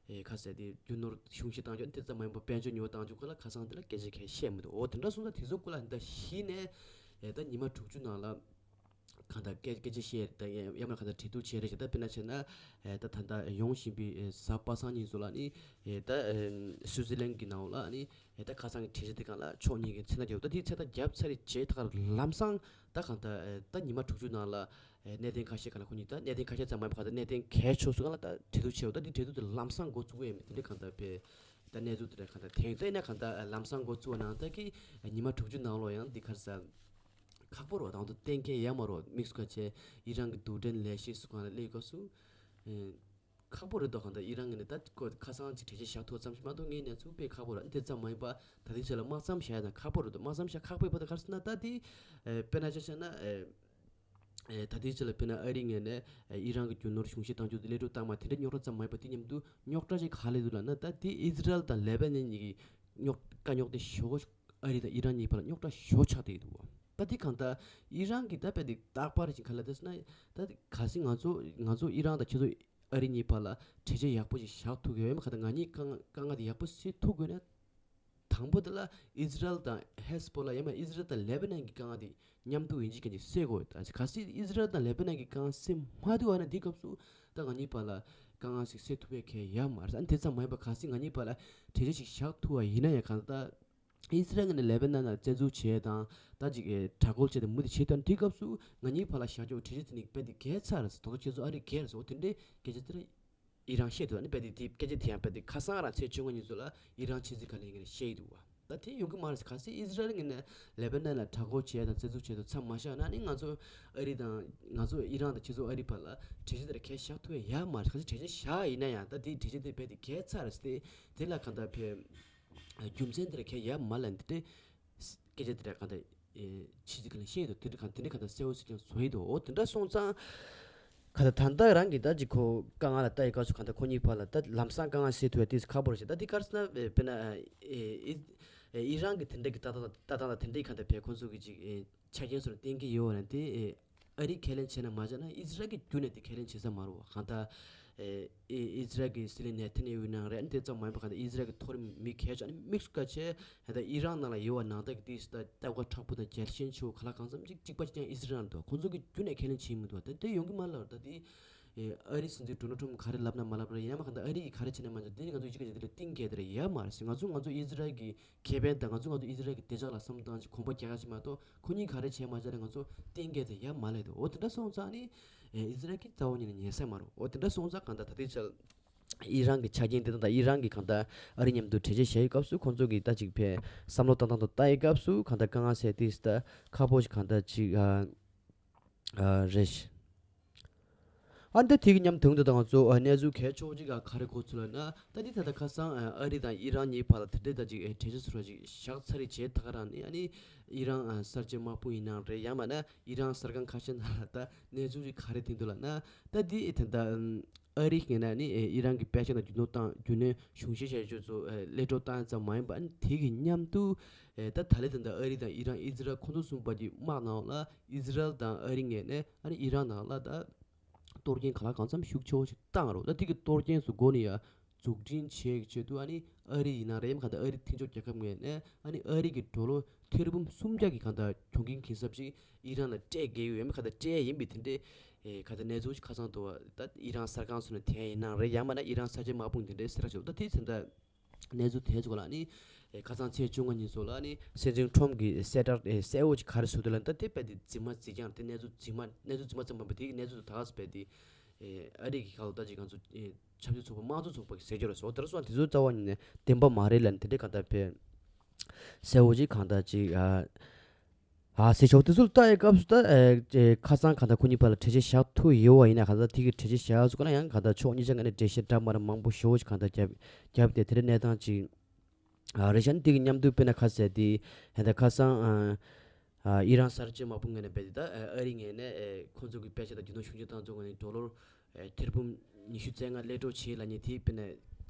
ཨེ་ཁ་ཟེར་དེ་རྒྱུ་ནོར་གཞུང་བཞེས་བཏང་རྒྱུ་དེ་ཙམ་མ་ཡིན་པ་དཔལ་འབྱོར་ཉོ་བཏང་རྒྱུ་ཁོ་ལ་ཁ་སང་དེ་ལ་སྐད་ཆ་ཁས་བཤད་མི་འདུག་འོ་དེ་འདྲ་སོང་ཙང་དེ་ཚོ་ཁོ་ལ་ད་གཞི་ནས་ཨེ་ད་ཉི་མ་དྲུག་ཅུ་ནང་ལ་ གང་ལྟར་སྐད་སྐད་ཆ་བཤད་དང་ཡང་ཡང་མིན་གང་ལྟར་འབྲེལ་གཏུག་བྱས་རེད་ཤག་ད་དཔེར་ན་བྱས་ན་ད་ད་ལྟ་ཡོང་བཞིན་པའི་གཟའ་པ་སངས་ཉིན་སོགས་ལ་ནི་ད་སུའུ་ཙི་ལན་གྱི་ནང་ལ་ནི་ད་ཁ་སང་གི་གྲོས་ཆོད་དེ་སྒང་ལ་ཕྱོགས་གཉིས་ཀྱི་མཚན་རྟགས་རྒྱབ། ད་དེའི་མཚན་རྟགས་རྒྱབ་ཚར་རྗེས་ད་ག་ལམ་སང་ད་གང་ལྟར་ད་ཉི་མ་དྲུག་ཅུ་ནང་ལ་གནད་དོན་ཁ་ཤས་སྒང་ལ་ཁོ་གཉིས་ད་གནད་དོན་ཁ་ཤས་ཙམ་མ་ཡིན་པ་གང་ལྟར་གནད་དོན་གལ་ཆེ་ཤོས་སྒང་ལ་ད་འབྲེལ་གཏུག་བྱས་པ་ད་དེ་འབྲེལ་གཏུག་དེ་ལམ་སང་འགོ་བཙུགས་ཡོད་མེད་དེ་འདྲ་གང་ལྟར་བས་ད་གནས་ཚུལ་དེ་འདྲ་གང་ལྟར་དེང་ད་ཡིན་ན་གང་ལྟར་ལམ་སང་འགོ་བཙུགས་པ་ནང་ད་གི་ཉི་མ་དྲུག་ཅུ་ནང་ལོགས་ཡང་འདི་ག་རེ་ཟ། ཁག་པོ་རེད་བ། དང་དུ་གཏན་འཁེལ་ཡ་མ་རོགས་དམིགས་སུ་བཀར་བྱས་ཨི་རན་གྱི་རྡུལ་ཕྲན་ལས་གཞི་སུ་གང་ལ་སླེབས་སྐབས་སུ། ཨེ། ཁག་པོ་རེད་དོ། གང་ལྟར་ཨི་རན་གྱི་ནི་ད་ཁོ་ཁ་སང་ཅིག་གྲོས་ཆོད་བཞག་ཐུབ་ཙམ་ཞིག་མ་གཏོགས་ངའི་གནས་ཚུལ་དཔེ་ཁག་པོ་རེད། དེ་ཙམ་མ་ཡིན་པ་ད་ལྟའི་ཆ་ལ་དམག་མཚམས་བཞག་ཡ་དང་ཁག་པོ་རེད་དོ། དམག་མཚམས་བཞག་ཁག་པོ་ཡིན་པ་དང་ག་རེ་ཟེར་ན་ད་དེ། ཨེ། དཔེར་ན་ཆ་བཞག་ན་ཨེ། ཨེ། ད་ལྟའི་ཆ་ལ་དཔེར་ན་ཨ་རི་ངོས་ནས་ཨེ། ཨི་རན་གྱི་རྒྱུ་ནོར་གཞུང་བཞེས་བཏང་རྒྱུ་དེ་ལས་སྒྲུབ་བཏང་མ་དེ་འདྲ་རྙོག་དྲ་ཙམ་མ་ཡིན་པ་དེ་མཉམ་དུ་རྙོག་དྲ་ཅིག་ག་ལས་འདུག་ལབ་ན་ད་དེ་ཨི་ཟི་རལ་དང་ལེ་བྷ་ནན་གཉིས་ཀྱི་རྙོག་དཀའ་རྙོག་དེ་ཞོ། ཨ་རི་དང་ཨི་རན་གཉིས་བར་ལ་རྙོག་དྲ་ཞོ་ཆགས་བསྡད་ཡོད་འདུག་བ། ད་དེ་གང་ལྟར་ཨི་རན་གྱིས་ད་དཔེ་དེ་རྟག་པར་ཅིག་ག་ལ་དེ་སོང་ན་ད་གལ་སྲིད་ང་ཚོ་ང་ཚོ་ཨི་རན་དང་ཁྱེད་ཚོ་ཨ་རི་གཉིས་བར་ལ་གྲོས་ཆོད་ཡག་པོ་ཞིག་བཞག་ཐུབ་ཀྱི་ཡོད་མ་གང་ལྟར་ང་གཉིས་དཀའ་ངལ་དཀའ་ངལ་དེ་ཡག་པོ་སེལ་ཐུབ་དགོས་ན། དང་པོ་དེ་ལ་ཨི་ཟི་རལ་དང་ཧེ་སི་བྷོ་ལ་ཡང་མིན་ཨི་ཟི་རལ་དང་ལེ་བྷ་ནན་གྱི་དཀའ་ངལ་དེ་མཉམ་དུ་ཡིན་གཅིག་མིན་གཅིག་སེལ་དགོས། ད་གལ་སྲིད་ཨི་ཟི་རལ་དང་ལེ་བྷ་ནན་གྱི་དཀའ་ངལ་སེལ་མ་ཐུབ་པ་ན་དེའི་སྐབས་སུ་ད་ང་གཉིས་བར་ལ་དཀའ་ངལ་ཞིག་སེལ་ཐུབ་པའི་གལ་ཡོད་མ་རེད། ཨ་ནི་དེ་ཙམ་མ་ཡིན་པར་གལ་སྲིད་ང་གཉིས་བར་ལ་གྲོས་ཆོད་ཞིག་བཞག་ཐུབ་པ་ཡིན་ན་ཡང་གང་ལྟར། ཨི་ཟི་རལ་ངོས་ནས་ལེ་བྷ་ནན་ལ་བཙན་འཛུལ་བྱས་དང་ད་ཅིག་ཨེ་དྲག་རྒོལ་བྱས་ཏེ་མུ་མཐུད་བྱས་དང་དེའི་སྐབས་སུ་ང་གཉིས་བར་ལ་བཞག་རྒྱུ་གྲོས་ཆོད་དེ་ནི་རྦད་དེ་འགལ་ཚར་རེད་ཟེར། ད་དུང་ཁྱེད་ཚོ་ཨ་རི་འགལ་རེད་ཟེར། འོ་དེ་འདྲའི་སྐད་ཆ་དེ་ཨི་རན་བཤད་འདུག་ཨ་ནི་རྦད་དེ་དེ་སྐད་ཆ་དེ་ཡང་རྦད་དེ་ཁ་སང་རང་ཚེས་བཅོ་ལྔ་ཉིན་ཚོ་ལ་ཨི་རན་ཕྱི་སྲིད་བཀའ་བློན་ངོས་ནས་བཤད་ཡི་འདུག་བ། ད་དེ་ཡོང་གི་མ་རེད་ཟེར། གལ་སྲིད་ཨི་ཟི་རལ་ངོས་ནས་ལེ་བྷ་ནན་ལ་དྲག་རྒོལ་བྱས་དང་བཙན་འཛུལ་བྱས་དང་མཚམས་མ་བཞག་ན་ནི་ང་ཚོ་ཨ་རི་དང་ང་ཚོ་ཨི་རན་དང་ཁྱེད་ཚོ་ཨ་རི་བར་ལ་གྲོས་ཆོད་དེ་འདྲ་གལ་བཞག་ཐུབ་ཡ་ཡོད་མ་རེད། གལ་སྲིད་གྲོས་ཆོད་བཞག་ཡིན་ན་ཡང་ད་དེའི་གྲོས་ཆོད་དེ་རྦད་དེ་འགལ་ཚར་རེད་ཟེར། དེ་ལ་གང་ལྟར་ཕེ། རྒྱུ་མཚན་དེ་འདྲ་གལ་ཡོད་མ་རེད་ལབ་འདི་འདྲའི་སྐད་ཆ་དེ་འདྲ་གང་ལྟར་ཕྱི་ཚིག་ག་ལ་བཤད་ཡོད་འདུག་དེ་འདྲ་གང་དེ་འདྲ་གང་ལྟར་གསལ་བོ་ཞིག་ཀྱང་བཟོ་ཡི་འདུག་འོ་དེ་འདྲ་སོང་ཙང་གང་ལྟར་ད་ལྟ་རང་གིས་ད་ཅིག་ཁོ་དཀའ་ངལ་ལ་ལྟ་ཡི་སྐབས་སུ་གང་ལྟར་ཁོ་གཉིས་བར་ལ་ད་ལམ་སང་དཀའ་ངལ་སེལ་ཐུབ་ཡ་ཏོག་ཙམ་ཁག་པོ་རེད་ཤག་ད་དེ་ག་རེ་ཟེར་ན་དཔེར་ན་ཨི་ཨི་རན་གྱི་དེ་འདྲ་གི་ལྟ་སྟངས་ལྟ་སྟངས་ལ་དེ་འདྲའི་གང་ལྟར་བས་ཁོང་ཚོ་གི་ཅིག་ཆ་རྐྱེན་སོགས་ལ་བརྟེན་གྱི་ཡོད་པ་ན་དེ་ཨེ་ཨ་རིས་ཁས་ལེན་བྱས་ན་མ་བྱས་ན་ཨི་ཟི་རལ་གྱིས་རྒྱུན་ནས་དེ་ཁས་ལེན་བྱེད་ས་མ་རེད་བ། གང་ལྟར་ཨེ་ཨི་ཟི་རལ་གྱི་སྲིད་བློན་ནེ་ཐན་ཡ་ཧུའི་ནང་རེད། དེ་ཙམ་མ་ཡིན་པ་གང་ལྟར་ཨི་ཟི་རལ་གྱི་མཐོ་རིམ་མི་གལ་ཆེ་ཨ་ནི་དམིགས་སུ་བཀར་བྱས་ད་ལྟ་ཨི་རན་ནང་ལ་ཡོད་པ་ནང་ལྟར་གྱི་དེ་ད་ལྟ་བ་མཁྲེགས་པོ་དང་རྒྱལ་ཞེན་ཆེ་བོ་ག་ལ་གང་འཚམ་ཅིག་གཅིག་པ་གཅིག་རྐྱང་ཨི་ཟི་རལ་རེད་འདུག་ཁོང་ཚོ་གིས་རྒྱུན་ནས་ཁས་ལེན་བྱེད་མི་འདུག་ད་དེ་ཡོང་གི་མ་རེད་ལབ་ད་དེ། ཨེ་ཨ་རིའི་སྲིད་འཛིན་ཌོ་ནལ་ཊམ་ག་རེ་ལབ་ན་མ་ལབ་ར་ཡིན་ན་མ་གང་ལྟར་ཨ་རི་གིས་ག་རེ་བྱས་ན་མ་བྱས་དེ་ནི་ང་ཚོ་གཞིས་ཀ་རྩེ་དེ་ལ་གཏིང་སྐྱེལ་དེ་ར་ཡོད་མ་རེད་ཟེར། ང་ཚོ་ང་ཚོ་ཨི་ཟི་རལ་གྱི་ཁེ་ཕན་དང་ང་ཚོ་ང་ཚོ་ཨི་ཟི་རལ་གྱི་བདེ་འཇགས་ལ་བསམ་བློ་བཏང་ཅིག་གོམ་པ་རྒྱག་ཡ་ཞིག་མ་གཏོགས་ཁོ་གཉིས་ག་རེ་བྱས་མ་བྱས་ལ་ང་ཚོ་གཏིང་སྐྱེལ་དེ་ཡོད་མ་ལས་དོ། འོ་དེ་འདྲ་སོང་ཙང་ནི་ཨེ་ཨི་ཟི་རལ་གྱིས་རྩ་བ་ཉིད་ནས་ཉན་ས་མ་རེད། འོ་དེ་འདྲ་སོང་ཙང་གང་ལྟར་ད་ལྟའི་ཆར་ཨི་རན་གྱི་ཆ་རྐྱེན་དེ་དང་ད་ཨི་རན་གྱིས་གང་ལྟར་ཨ་རི་མཉམ་དུ་གྲོས་ཆོད་བཞག་ཡོད་སྐབས་སུ་ཁོང་ཚོ་གིས་ད་ཅིག་ཕན་བསམ་བློ་བཏང་སྟངས་དང་ལྟ་ཡོད་སྐབས་སུ་གང་ལྟར་དཀའ་ངལ་སེལ་ཏེ་ད་ཁག་པོ་ཞིག་གང་ལྟར་ཅིག་ཨ། ཨ་རེད། ཨ་འདི་དེ་གི་མཉམ་དུ་ད་ང་ཚོ་ཨ་གནས་ཚུལ་གལ་ཆེ་བོ་ཅིག་ག་ག་རེ་གོ་ཚུལ་ལབ་ན་ད་འདི་ད་ལྟ་ཁ་སང་ཨ་ཨ་རི་དང་ཨི་རན་གཉིས་བར་ལ་དེ་འདྲའི་ད་ཅིག་ཨེ་གྲོས་ཆོད་ཚུལ་ཅིག་བཞག་ཚར་རེད་བྱས་ད་ག་རང་ནི་ཨ་ནི་ཨི་རན་ཨ་གསར་བརྗེ་དམག་དཔུང་ཡིན་ནའང་རེད་ཡང་མིན་ན་ཨི་རན་གསར་ཁང་ཁ་ཤས་ནང་ལ་ད་གནས་ཚུལ་ཅིག་ག་རེ་ཐོན་འདུག་ལབ་ན་ད་འདི་ཨེ་ད་ལྟ་ཨ་རི་ངོས་ནས་ནི་ཨེ་ཨི་རན་གྱི་དཔེ་ཆ་དང་རྒྱུ་ནོར་བཏང་རྒྱུ་ནོར་གཞུང་བཞེས་བྱས་རྒྱུ་ཚོ་ཨེ་གློད་གྲོལ་བཏང་ཡ་ཙམ་མ་ཡིན་པ་ཨ་ནི་དེ་གི་མཉམ་དུ་ཨེ་ད་ད་ལན་ད་ལྟ་ཨ་རི་དང་ཨི་རན་ཨི་ཟི་རལ་ཁོང་ཚོ་གསུམ་བར་གྱི་དམག་ནང་ལ། ཨི་ཟི་རལ་དང་ཨ་རི་ངོས་ནས་ཨ་ནི་ཨི་རན་ནང་ལ་ད་གཏོར་སྐྱོན་གང་ལ་གང་འཚམ་ཤུགས་ཆེ་བོ་ཞིག་བཏང་རོགས། ད་དེ་གི་གཏོར་སྐྱོན་སུ་འགོ་ནས་ཡ་འཛུགས་སྐྲུན་བྱེད་ཀྱི་ཆེད་དུ་ཨ་ནི་ཨ་རི་ཡིན་ན་རེད་མ་གང་ལྟར་ཨ་རི་མཐུན་ཕྱོགས་རྒྱལ་ཁབ་ངོས་ནས་ཨ་ནི་ཨ་རི་གི་ཌོ་ལར་ཐེར་འབུམ་སུམ་བརྒྱ་གི་གང་ལྟར་གྱོང་གུན་གྱིན་གསབ་ཅིག་ཨི་རན་ལ་སྤྲད་དགོས་ཡོད་མ་གང་ལྟར་སྤྲད་ཡིན་པའི་དེ་འདྲའི་ཨེ་གང་ལྟར་གནས་ཚུལ་ཞིག་ཁ་སང་དུ་བ་ད་ཨི་རན་གསར་ཁང་སུ་ནས་ཐོན་ཡིན་ན་རེད་ཡང་མིན་ན་ཨི་རན་གསར་བརྗེ་དམག་དཔུང་དེ་འདྲའི་གསལ་བསྒྲགས་བྱས་འདུག་ད་དེ་ཚོ་ད། གནས་ཚུལ་དེ་ཚོ་ལ་ནི་ཁ་སང་ཚེས་བཅོ་ལྔ་ཉིན་སོགས་ལ་ནི་སྲིད་འཛིན་ཁྲོམ་གྱིས་གསལ་བསྒྲགས་གསལ་བོ་ཅིག་ག་རེ་བཟོས་འདུག་ལབ་ན་ད་དེ་རྦད་དེ་རྫུན་མ་རྫུན་རྐྱང་དེ་གནས་ཚུལ་རྫུན་མ་གནས་ཚུལ་རྫུན་མ་ཙམ་མ་ཡིན་པ་དེ་གི་གནས་ཚུལ་དེ་ད་ག་སེ་རྦད་དེ་ཨ་རི་གི་ཁ་ལོ་ད་ཅིག་ང་ཚོ་ཆབ་སྲིད་ཚོགས་པ་དམངས་གཙོ་ཚོགས་པ་གིས་ཟེར་རྒྱུ་རེད་སོ་དེ་ར་སོང་དེ་ཚོའི་རྩ་བ་ཉིད་ནས་བདེན་པ་མ་རེད་ལབ་ནས་དེ་འདྲའི་ག་ད་ཕེ་གསལ་བོ་ཅིག་གང་ལྟར་ཅིག་ཨ། ཨ་སྲིད་ཕྱོགས་དེ་ཚོ་ལ་ལྟ་ཡི་སྐབས་སུ་ད་ཨེ་ཨེ་ཁ་སང་གང་ལྟར་ཁོ་གཉིས་བར་ལ་གྲོས་ཆོད་བཞག་ཐུབ་ཡོད་པ་ཡིན་ན་གང་ལྟར་དེ་གི་གྲོས་ཆོད་བཞག་ཚུལ་ག་ན་ཡང་གང་ལྟར་ཕྱོགས་གཉིས་ཆ་ངོས་ནས་འགྲེལ་བཤད་འདྲ་མ་འདྲ་མང་པོ་ཞེ་པོ་ཞིག་གང་ལྟར་བརྒྱབ་བརྒྱབ་སྟེ་དེ་འདྲའི་གནས་སྟངས་ཅིག་ཨ་རེད་ཤག་དེ་གི་མཉམ་དུ་དཔེར་ན་ཁ་གསལ་དེ་ཧེ་ད་ཁ་སང་ཨ་ཨ་ཨི་རན་གསར་བརྗེ་དམག་དཔུང་ངོས་ནས་རྦད་དེ་ད་ཨ་རི་ངོས་ནས་ཨེ་ཁོང་ཚོ་གི་དཔེ་ཆ་དང་རྒྱུ་ནོར་གཞུང་བཞེས་བཏང་ཚུལ་ངོས་ནས་ཌོ་ལར་ཨེ་ཐེར་འབུམ་ཉི་ཤུ་རྩ་ལྔ་གློད་གྲོལ་བྱས་ལབ་མཁན་དེ་དཔེར་ན་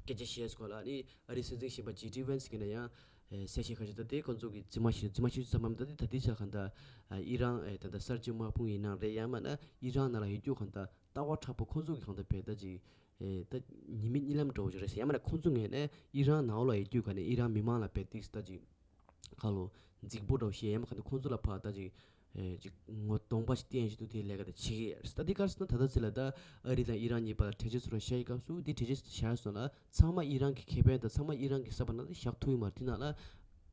སྐད་ཆ་བཤད་སྐོར་ལ་ནི་ཨ་རིའི་སྲིད་འཛིན་གཞོན་པ་ཇེ་ཌི་ཝེན་སི་གིས་ནས་ཡང་ཨེ་གསལ་བཤད་ཁ་ཤས་ད་དེ་ཁོང་ཚོ་གི་རྫུན་མ་ཞིག་རྫུན་མ་ཞིག་ཙམ་མམ་ད་དེ་ད་དེ་ཆ་གང་ལྟར་ཨ་ཨི་རན་ཨེ་ད་ལྟ་གསར་བརྗེ་དམག་དཔུང་ཡིན་ནའང་རེད་ཡང་མིན་ན་ཨི་རན་ནང་ལ་ཡོད་རྒྱུ་གང་ལྟར་ལྟ་བ་དྲག་པོ་ཁོང་ཚོ་གི་གང་ལྟར་བས་ད་ཅིག་ཨེ་ད་ཉེས་མེད་གཉིད་ལམ་འདྲ་བོ་ཞིག་རེད་ཟེར་ཡང་མིན་ན་ཁོང་ཚོ་ངོས་ནས་ཨི་རན་ནང་ལ་ཡོད་རྒྱུ་ག་ནས་ཨི་རན་མི་མང་ལ་བས་ཏིག་ད་ཅིག་ཁ་ལོ་རྫིག་པོ་འདྲ་བོ་བཤད་ཡང་མིན་གང་ལྟར་ཁོང་ཚོ་ལ་ཕར་ད་ཅིག་ ཨེ་ཅིག་ངོ་གདོང་པ་ཞིག་བསྟན་བཞིན་དུ་དེའི་ལས་ཀ་དེ་བྱེད་ཀྱི་ཡོད་རེད། ད་དེ་ག་རེ་ཟེར་ན། ད་ལྟ་ཚེ་ལ་ད་ཨ་རི་དང་ཨི་རན་གཉིས་བར་ལ་གྲོས་ཆོད་ཚུར་བཞག་ཡི་སྐབས་སུ་དེ་གྲོས་ཆོད་བཞག་སོང་ལ་ཚང་མ་ཨི་རན་གྱི་ཁེ་ཕན་དང་ཚང་མ་ཨི་རན་གྱི་ས་བབ་ནང་ལ་བཞག་ཐུབ་ཡི་མ་རེད། དེ་ནང་ལ་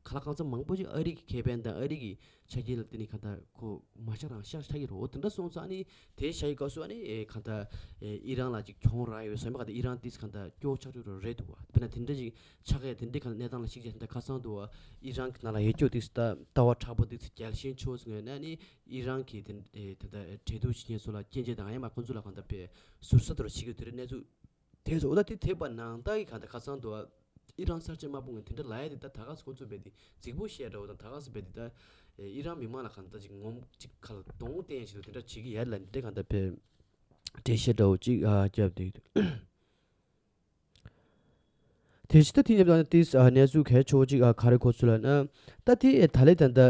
ཁ་ལག་གང་འཚམ་མང་པོ་ཅིག་ཨ་རི་གི་ཁེ་ཕན་དང་ཨ་རི་གི་ཆ་རྐྱེན་ལ་བརྟེན་ནས་གང་ལྟར་ཁོ་མ་བཞག་རང་བཞག་ཆགས་ཀྱི་རེད། འོ་དེ་འདྲ་སོང་ཙང་ཨ་ནི་དེ་བཞག་ཡི་སྐབས་སུ་ཨ་ནི་ཨེ་གང་ལྟར་ཨེ་ཨི་རན་ལ་ཅིག་གྱོང་རག་ཡོད་བསམ་པ་གང་ལྟར་ཨི་རན་དེ་གང་ལྟར་སྐྱོ་ཆགས་ཀྱི་རེད་འདུག་བ། དཔེར་ན་དེ་འདྲ་ཅིག་ཆགས་ཡ་དེ་འདྲའི་གང་ལྟར་གནས་སྟངས་ལ་གཞིགས་བྱས་ད་ཁ་སང་དུ་ཨི་རན་གྱི་ནང་ལ་ཡོད་རྒྱུ་དེ་ད་ལྟ་བ་དྲག་པོ་དེ་རྒྱལ་ཞེན་ཆེ་བ་ཟིག་ཡོད་ན་ཨ་ནི་ཨི་རན་གྱི་དེ་ད་ལྟ་འབྲེལ་གཏུག་བྱེད་མཁན་ཚོ་ལ་སྐྱོན་བརྗོད་དང་ཡང་མ་ཁོང་ཚོ་ལ་གང་ལྟར་པའི་ཟུར་ཟ་དུ་བྱེད་ཀྱི་དེ་རེད། གནས་ཚུལ་དེ་ཚོ་འོ་ད་དེ་ཐེབས་པ་ནང་ལྟར་གྱི་གང་ལྟར་ཁ་སང་དུ་ཨི་རན་གསར་བརྗེ་དམག་དཔུང་གི་དེ་འདྲ་ལབ་ཡ་དེ་ད་ད་ག་སེ་ཁོང་ཚོ་རྦད་དེ་རྫིག་པོ་བཤད་འདྲ་བོ་དང་ད་ག་སེ་རྦད་དེ་ད་ཨི་རན་མི་མང་ལ་གང་ལྟར་ཅིག་ངོམ་ཅིག་ཁ་ལ་གདོང་བསྟན་ཡ་ཞིག་ཏུ་དེ་འདྲ་བྱེད་ཀྱི་ཡ་ལ་འདི་འདྲ་གང་ལྟར་པའི་འགྲེལ་བཤད་འདྲ་བོ་ཅིག་ཨ་བརྒྱབ་བསྡད་ཡོད། དེ་ཕྱི་ད་དེ་ཉིད་དང་ཏིས་གནས་ཚུལ་གལ་ཆེ་བོ་ཅིག་ག་རེ་གོ་ཚུལ་ལ་ན། ད་དེ་ད་ལེ་ད་ད་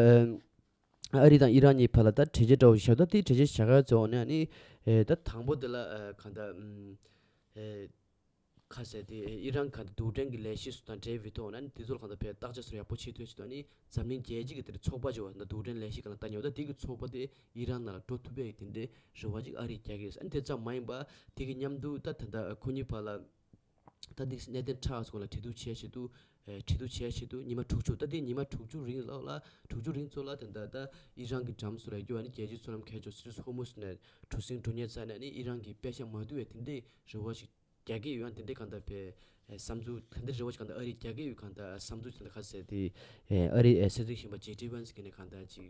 ཨ་རི་དང་ཨི་རན་གཉིས་བར་ལ་ད་གྲོས་ཆོད་འདྲ་བོ་ཞིག་བཞག་ད་དེ་གྲོས་ཆོད་བཞག་ཡ་ཚོ་ནས་ནི་ད་དང་པོ་དེ་ལ་ག་ད་ཁ་ཟེར་དེ་ཨི་རན་ག་ད་རྡུལ་ཕྲན་གྱི་ལས་གཞི་སུ་དང་འབྲེལ་བའི་ཐོག་ན་ནི་དེ་ཚོར་ག་ད་ཕའི་བརྟག་དཔྱད་སོ་ཡག་པོ་བྱེད་ཐུབ་ཅིག་ད་ནི་འཛམ་གླིང་རྒྱལ་སྤྱི་གི་དེར་ཚོགས་པ་ཅིག་བ་ད་རྡུལ་ཕྲན་ལས་གཞི་ག་ལ་ལྟ་ཉོ་ད་དེ་གི་ཚོགས་པ་དེ་ཨི་རན་ནང་ལ་འགྲོ་ཐུབ་པའི་དེ་འདྲའི་རེ་བ་ཅིག་ཨ་རིས་རྒྱག་གི་ཡོད། ཨ་ནི་དེ་ཙམ་མ་ཡིན་པ་དེ་གི་མཉམ་དུ་ད་ད་ལྟ་ཁོ་གཉིས་བར་ལ་ད་འདི་གནད་དོན་ཕྲ་སོགས་ལ་གྲོས་བསྡུར་བྱས་བྱེད་དུ། ཨེ་གྲོས་བསྡུར་བྱས་བྱེད་དུ་ཉི་མ་དྲུག་ཅུ་ད་ལྟའི་ཉི་མ་དྲུག་ཅུ་རིང་ལ་ལ་དྲུག་ཅུ་རིང་ཚོ་ལ་ད་ལྟ་ད་ཨི་རན་གྱི་འགྲམ་སུ་ལ་རྒྱུ་ཨ་ནི་རྒྱལ་སྤྱིའི་མཚོ་ལམ་ཁ་ཕྱོགས་སི་ཊེཊ་ཧོར་མུཛ་ནས་གྲུ་གཟིངས་འགྲོ་ཉེན་ཚ་ནས་ཨ་ནི་ཨི་རན་གྱི་པད་ཤག་མ་བསྡུ་བའི་དེ་འདྲའི་རེ་བ་ཞིག་རྒྱག་གི་ཡོད། ཨ་ནི་དེ་འདྲའི་གང་ལྟར་བས་ཨེ་བསམ་ཚུལ་ད་ལྟའི་རེ་བ་ཞིག་གང་ལྟར་ཨ་རིས་རྒྱག་གི་ཡོད། གང་ལྟར་བསམ་ཚུལ་ད་ལྟ་ཁ་གསལ་དེ་ཨེ་ཨ་རིའི་ཨེ་སྲིད་འཛིན་གཞོན་པ་ཇེ་ཌི་ཝན་སི་གིས་ནས་གང་ལྟར་ཅིག་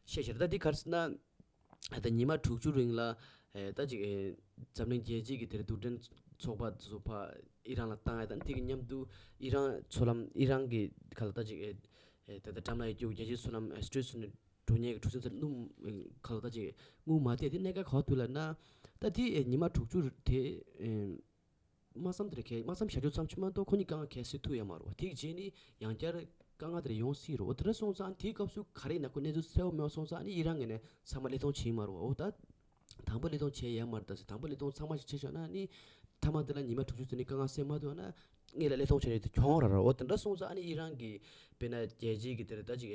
བཤད་བཞག་ད་འདི་ག་རེ་ཟེར་ན། ད་ཉི་མ་དྲུག་ཅུ་རིང་ལ་ཨེ་ད་ཅིག་ཨེ་འཛམ་གླིང་རྒྱལ་སྤྱི་གི་དེར་རྡུལ་ཕྲན་ཚོགས་པ་ཚོ་ཕ་ཨི་རན་ལ་བཏང་ཡ་དང་དེ་གི་མཉམ་དུ་ཨི་རན་མཚོ་ལམ་ཨི་རན་གི་ཁ་ལ་ད་ཅིག་ཨེ་ཨེ་ད་ལྟ་འགྲམ་ལ་ཡོད་རྒྱུ་རྒྱལ་སྤྱིའི་མཚོ་ལམ་ཨེ་སི་ཊེཊ་སུ་ནས་འགྲོ་ཉེན་གི་གྲུ་གཟིངས་ཚོ་སྣུམ་ཁ་ལ་ད་ཅིག་སྔོན་མ་བལྟས་དེ་གནད་འགག་ག་བ་ཐུག་ལ་ན། ད་དེ་ཨེ་ཉི་མ་དྲུག་ཅུ་དེ་ཨེ་དམག་མཚམས་དེར་ཁེལ་དམག་མཚམས་བཞག་རྒྱུ་ཙམ་ཅིག་མ་གཏོགས་ཁོ་གཉིས་དཀའ་ངལ་གང་སེལ་ཐུབ་ཡོད་མ་རེད་བ། དེ་གི་རྗེས་ནི་ཡང་བསྐྱར་དཀའ་ངལ་དེ་འདྲ་ཡོང་སྲིད་རེད། འོ་དེ་འདྲ་སོང་ཙང་དེའི་སྐབས་སུ་ག་རེ་ཡིན་ན་ཁོ་གནས་ཚུལ་གསལ་བོ་མེད་པ་སོང་ཙང་ནི་ཨི་རན་ངོས་ནས་ཚང་མ་བློས་གཏོང་བྱེད་ཡི་མ་རེད་བ། འོ་ད་དང་པོ་བློས་གཏོང་བྱས་ཡོད་མ་རེད། ད་ཟེར་དང་པོ་བློས་གཏོང་ཚང་མ་ཞིག་བྱས་བཞག་ན་ནི་མཐའ་མ་དེ་ལ་ཉི་མ་དྲུག་ཅུ་ཙམ་ནི་དཀའ་ངལ་སེལ་མ་ཐུབ་ན་ངེད་ལ་བློས་གཏོང་བྱས་ནས་དེ་གྱོང་རག་རེད། འོ་དེ་འདྲ་སོང་ཙང་ཨ་ནི་ཨི་རན་གྱི་དཔེར་ན་རྒྱལ་སྤྱིའི་གི་དེ་རེད་ད་ཅིག་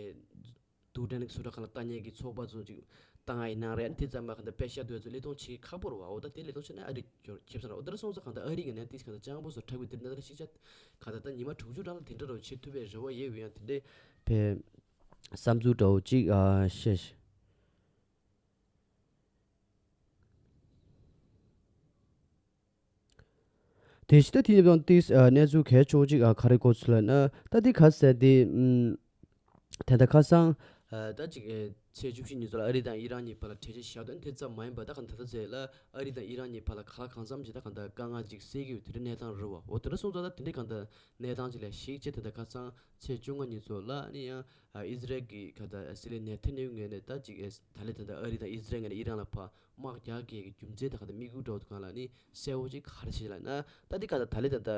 རྡུལ་ཕྲན་གྱི་སུ་འདྲ་གང་ལ་ལྟ་ཉན་གྱི་ཚོགས་པ་ཚོ་ཅིག་བཏང་ཡ་ཡིན་ནའང་རེད། དེ་ཙམ་མ་གང་ལྟར་པད་ཤག་དུ་ཚོ་བློས་གཏོང་བྱེད་ཁག་པོ་རེད་བ། འོ་ད་དེ་བློས་གཏོང་བྱས་ན་ཨ་རི་ཁྱོད་ཁེབས་ས་རེད། འོ་ད་རེ་སོང་ཙང་གང་ལྟར་ཨ་རི་གི་ནས་དེ་གང་ལྟར་སྤྱང་པོ་བཟོ་འཁྲབ་གི་དེ་ནས་ཤིག་ཆ་གང་ལྟར་ད་ཉི་མ་དྲུག་ཅུ་གྲངས་ལ་དེ་འདྲ་རོ་བྱེད་ཐུབ་པའི་རེ་བ་ཡོད་ཡོད་ཡང་དེ་འདྲའི་བས་བསམ་ཚུལ་འདྲ་བོ་ཅིག་ཨ་བཤད། དེ་ཕྱི་ད་དེ་ཉིད་དང་ཏིས་གནས་ཚུལ་གལ་ཆེ་བོ་ཅིག་ག་རེ་གོ་ཚུལ་ལ་ན། ད་དེ་ཁ་གསལ་དེ་ཨམ་དེ་ད་ཁ་སང་ད་ཅིག་ཚེས་བཅུ་བཞི་ཉིན་ཚོ་ལ་ཨ་རི་དང་ཨི་རན་གཉིས་བར་ལ་གྲོས་ཆོད་བཞག་དོན་དེ་ཙམ་མ་ཡིན་པ་ད་གང་ད་ལྟ་ཚེ་ལ་ཨ་རི་དང་ཨི་རན་གཉིས་བར་ལ་ག་ལ་གང་འཚམ་ཅིག་ད་གང་ད་དཀའ་ངལ་ཅིག་སེལ་གྱི་ཡོད་དེ་འདྲའི་གནས་སྟངས་རེད་བ། འོ་དེ་འདྲ་སོང་ཙང་ད་དེ་འདྲའི་གང་ད་གནས་སྟངས་ཅིག་ལ་གཞིགས་བྱས་དེ་ད་ཁ་སང་ཚེས་བཅོ་ལྔ་ཉིན་ཚོ་ལ་ནི་ཡང་ཨི་ཟི་རལ་གྱི་གང་ད་སྲིད་བློན་ནེ་ཐན་ཡ་ཧུ་ངོས་ནས་ད་ཅིག་ད་ལས་ད་ད་ཨ་རི་དང་ཨི་ཟི་རལ་ངོས་ནས་ཨི་རན་ལ་ཕ་དམག་རྒྱག་གི་རྒྱུ་མཚན་དང་གང་ལྟར་དམིགས་ཡུལ་འདྲ་བོ་དེ་གང་ལ་ནི་གསལ་བོ་ཅིག་ག་རེ་བྱེད་ལ་ན། ད་འདི་ག་ད་ད་ལས་ད་ད་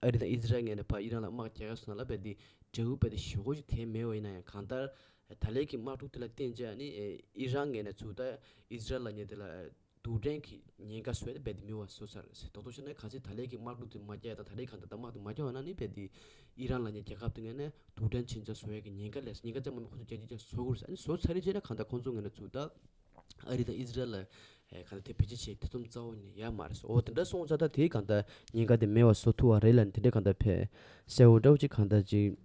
ཨ་རི་དང་ཨི་ཟི་རལ་ངོས་ནས་ཕ་ཨི་རན་ལ་དམག་རྒྱག་ཡ་སོང་ན་ལ་བས་འདི་འབྲས་བུ་བས་འདི་ཞུ་སྒོ་ཅིག་དེ་མེད་པ་ཡིན་ན་ཡང་གང་ལྟར་ད་ལས་ཀྱི་དམག་འཁྲུག་དེ་ལ་བརྟེན་བྱས་ནི་ཨི་རན་ངོས་ནས་ཚུར་ད་ཨི་ཟི་རལ་ལ་ཉེ་དེ་ལ་རྡུལ་ཕྲན་གྱི་ཉེན་ཁ་བཟོས་ཏེ་བས་འདི་མི་བ་བཟོ་ཚར་ཟེར་རྡོག་རྡོག་བཤད་ན་ག་ཚོད་ད་ལས་ཀྱི་དམག་འཁྲུག་དེ་མ་རྒྱག་ཡ་དང་ད་ལས་གང་ད་ད་དམག་དེ་མ་རྒྱག་ཡ་ན་ནི་བས་འདི་ཨི་རན་ལ་ཉེ་རྒྱལ་ཁབ་དེ་ངོས་ནས་རྡུལ་ཕྲན་ཆིན་ཆ་བཟོ་ཡ་གི་ཉེན་ཁ་ལས་ཉེན་ཁ་ཙམ་མ་མི་ཁོ་ཚོ་རྒྱ་ཆིན་ཆ་བཟོ་དགོས་ཟེར་ཨ་ནི་བཟོ་ཚར་རེད་བྱས་ན་གང་ད་ཁོ་ཚོ་ངོས་ནས་ཚུར་ད། ཨ་རི་དང་ཨི་ཟི་རལ་ལ་ཨེ་ག་ལ་དེ་བེད་སྤྱོད་བྱེད་ཐེ་ཚོམ་རྩ་བ་ནས་ཡོད་མ་རེད། འོ་དེ་འདྲ་སོང་ཙང་ད་དེའི་གང་ལྟར་ཉེན་ཁ་དེ་མེད་པ་བཟོ་ཐུབ་པ་རེད་ལ་དེ་འདྲའི་གང་ལྟར་ཕེ་གསལ་བོ་འདྲ་བོ་ཅིག་གང་ལྟར་ཅིག་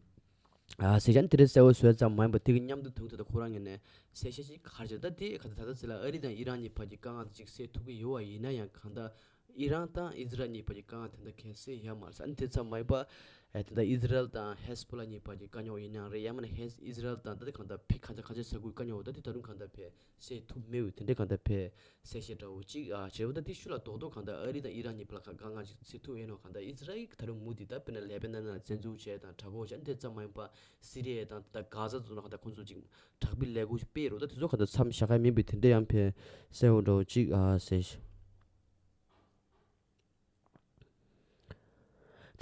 ཨ་ཟེར་ཀྱང་དེ་འདྲའི་གསལ་བོ་བཟོས་ཙམ་མ་ཡིན་པ་དེ་གི་མཉམ་དུ་དུང་དེ་ད་ཁོ་རང་ངོས་ནས་གསལ་བཤད་ཅིག་ག་རེ་བྱས་ད་དེ་གང་ལྟར་ད་ལྟ་ཚེ་ལ་ཨ་རི་དང་ཨི་རན་གཉིས་བར་གྱི་དཀའ་ངལ་དེ་ཅིག་སེལ་ཐུབ་ཀྱི་ཡོད་པ་ཡིན་ན་ཡང་གང་ལྟར། ཨི་རན་དང་ཨི་ཟི་རལ་གཉིས་བར་གྱི་དཀའ་ངལ་དེ་འདྲ་གལ་སྲིད་ཡོད་མ་རེད་ཟེར། ཨ་ནི་དེ་ཙམ་མ་ཡིན་པ་ཨེ་དེ་འདྲ་ཨི་ཟི་རལ་དང་ཧེ་སི་བྷོ་ལ་གཉིས་བར་གྱི་དཀའ་རྙོག་ཡིན་ནའང་རེད། ཡང་མིན་ན་ཧེ་ཨི་ཟི་རལ་དང་ད་ལྟ་གང་ལྟར་ཕི་གང་ཆ་གང་ཆ་ས་ཁུལ་དཀའ་རྙོག་ད་ལྟ་ད་རུང་གང་ལྟར་ཕེ་སེལ་ཐུབ་མེད་འོས་དེ་འདྲ་གང་ལྟར་ཕེ་གསལ་བཤད་འདྲ་བོ་གཅིག་ཨ་བྱས་པ་ད་དེ་ཤུལ་ལ་རྡོག་རྡོག་གང་ལྟར་ཨ་རི་དང་ཨི་རན་གཉིས་བར་ལ་གང་དཀའ་ངལ་ཅིག་སེལ་ཐུབ་ཡོད་ནོ་གང་ལྟར་ཨི་ཟི་རལ་ད་རུང་མུ་མཐུད་ད་དཔེར་ན་ལེ་པེ་ནན་ལ་བཙན་འཛུལ་བྱས་དང་དྲག་པོ་བྱས། ཨ་ནི་དེ་ཙམ་མ་ཡིན་པ་སི་རི་ཡ་དང་ད་གྷ་ཟ་ཚོ་ནང་གང་ལྟར་ཁོང་ཚོ་ཅིག་དྲག་པོའི་ལས་འགུལ་ཞིག་སྤེལ་རོགས་ད་དེ་ཚོ་གང་ལྟར་མཚམས་བཞག་ག་མིན་པའི་དེ་འདྲ་ཡང་ཕེ་གསལ་བོ་འདྲ་བོ་གཅིག་ཨ་ཟེར།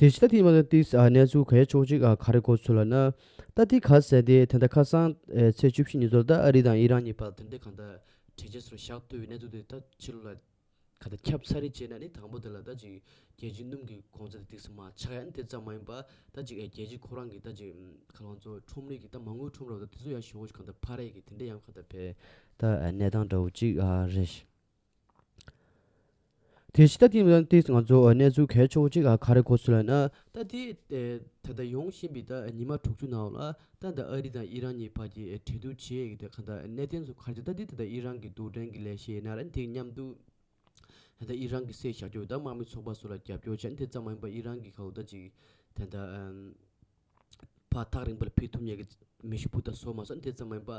དེ་ཕྱི་ད་དེ་མ་ད་ཏིས་ཨ་གནས་ཚུལ་གལ་ཆེ་བོ་ཅིག་ཨ་ག་རེ་གོ་ཚུལ་ལ་ན། ད་དེ་ག་ཟེར་དེ་དེ་འདྲ་ཁ་སང་ཨེ་ཚེས་བཅུ་བཞི་ཉིན་ཚོར་ད་ཨ་རི་དང་ཨི་རན་གཉིས་བར་དེ་འདྲ་གང་ལྟར་གྲོས་ཆོད་སོར་བཞག་ཐུབ་པའི་གནས་ཚུལ་དེ་ད་ཕྱི་ལོགས་ལ་ ག་ད་ཁྱབ་ཚར་རེ་བྱས་ན་ནི་དང་པོ་དེ་ལ་ད་ཅིག་རྒྱལ་སྤྱིའི་སྣུམ་གྱི་གོང་ཚད་དེ་ཏོག་ཙམ་མར་ཆག་ཡ་ནི་དེ་ཙམ་མ་ཡིན་པ་ད་ཅིག་རྒྱལ་སྤྱིའི་ཁོ་རང་གི་ད་ཅིག་ག་ལ་ང་ཚོ་ཁྲོམ་རའི་གི་ད་མ་དངུལ་ཁྲོམ་ར་ད་དེ་ཚོ་ཡང་ཞེ་པོ་ཅིག་གང་ལྟར་འཕར་ཡ་གི་དེ་འདྲ་ཡང་གང་ལྟར་བས་ད་གནས་སྟངས་འདྲ་བོ་ཅིག་རེད། དེ་བཞིན་ད་དེ་ཡང་ཏོག་ཙམ་ང་ཚོ་གནས་ཚུལ་གལ་ཆེ་བོ་ཅིག་ག་རེ་གོ་སོང་ལབ་ན། ད་དེ་ད་ལྟ་ཡོང་བཞིན་པའི་ད་ཉི་མ་དྲུག་ཅུ་ནང་ལ་ད་ད་ཨ་རི་དང་ཨི་རན་གཉིས་བར་གྱི་གྲོས་བསྡུར་བྱེད་ཡས་ཀྱི་ད་གང་ལྟར་གནད་དོན་ཚོ་ག་རེ་ད་དེ་ད་ལྟ་ཨི་རན་གྱི་རྡུལ་ཕྲན་གྱི་ལས་གཞི་ཡིན་ན་ར་དེ་མཉམ་དུ་ད་ལྟ་ཨི་རན་གྱི་སྲས་བཞག་རྒྱུ་ད་དམག་མི་ཚོགས་པ་ཚོ་ལ་རྒྱབ་སྐྱོར་བྱས་དེ་ཙམ་མ་ཡིན་པ་ཨི་རན་གྱི་ཁ་འུ་ད་ཅིག་ད་ད་ཨམ། ཕར་ཐག་རིང་པོ་ལ་ཕེབས་ཐུབ་མཁན་གྱི་མེ་ཤུགས་འཕུར་མདའ་བཟོ་མ་སོང་། དེ་ཙམ་མ་ཡིན་པ་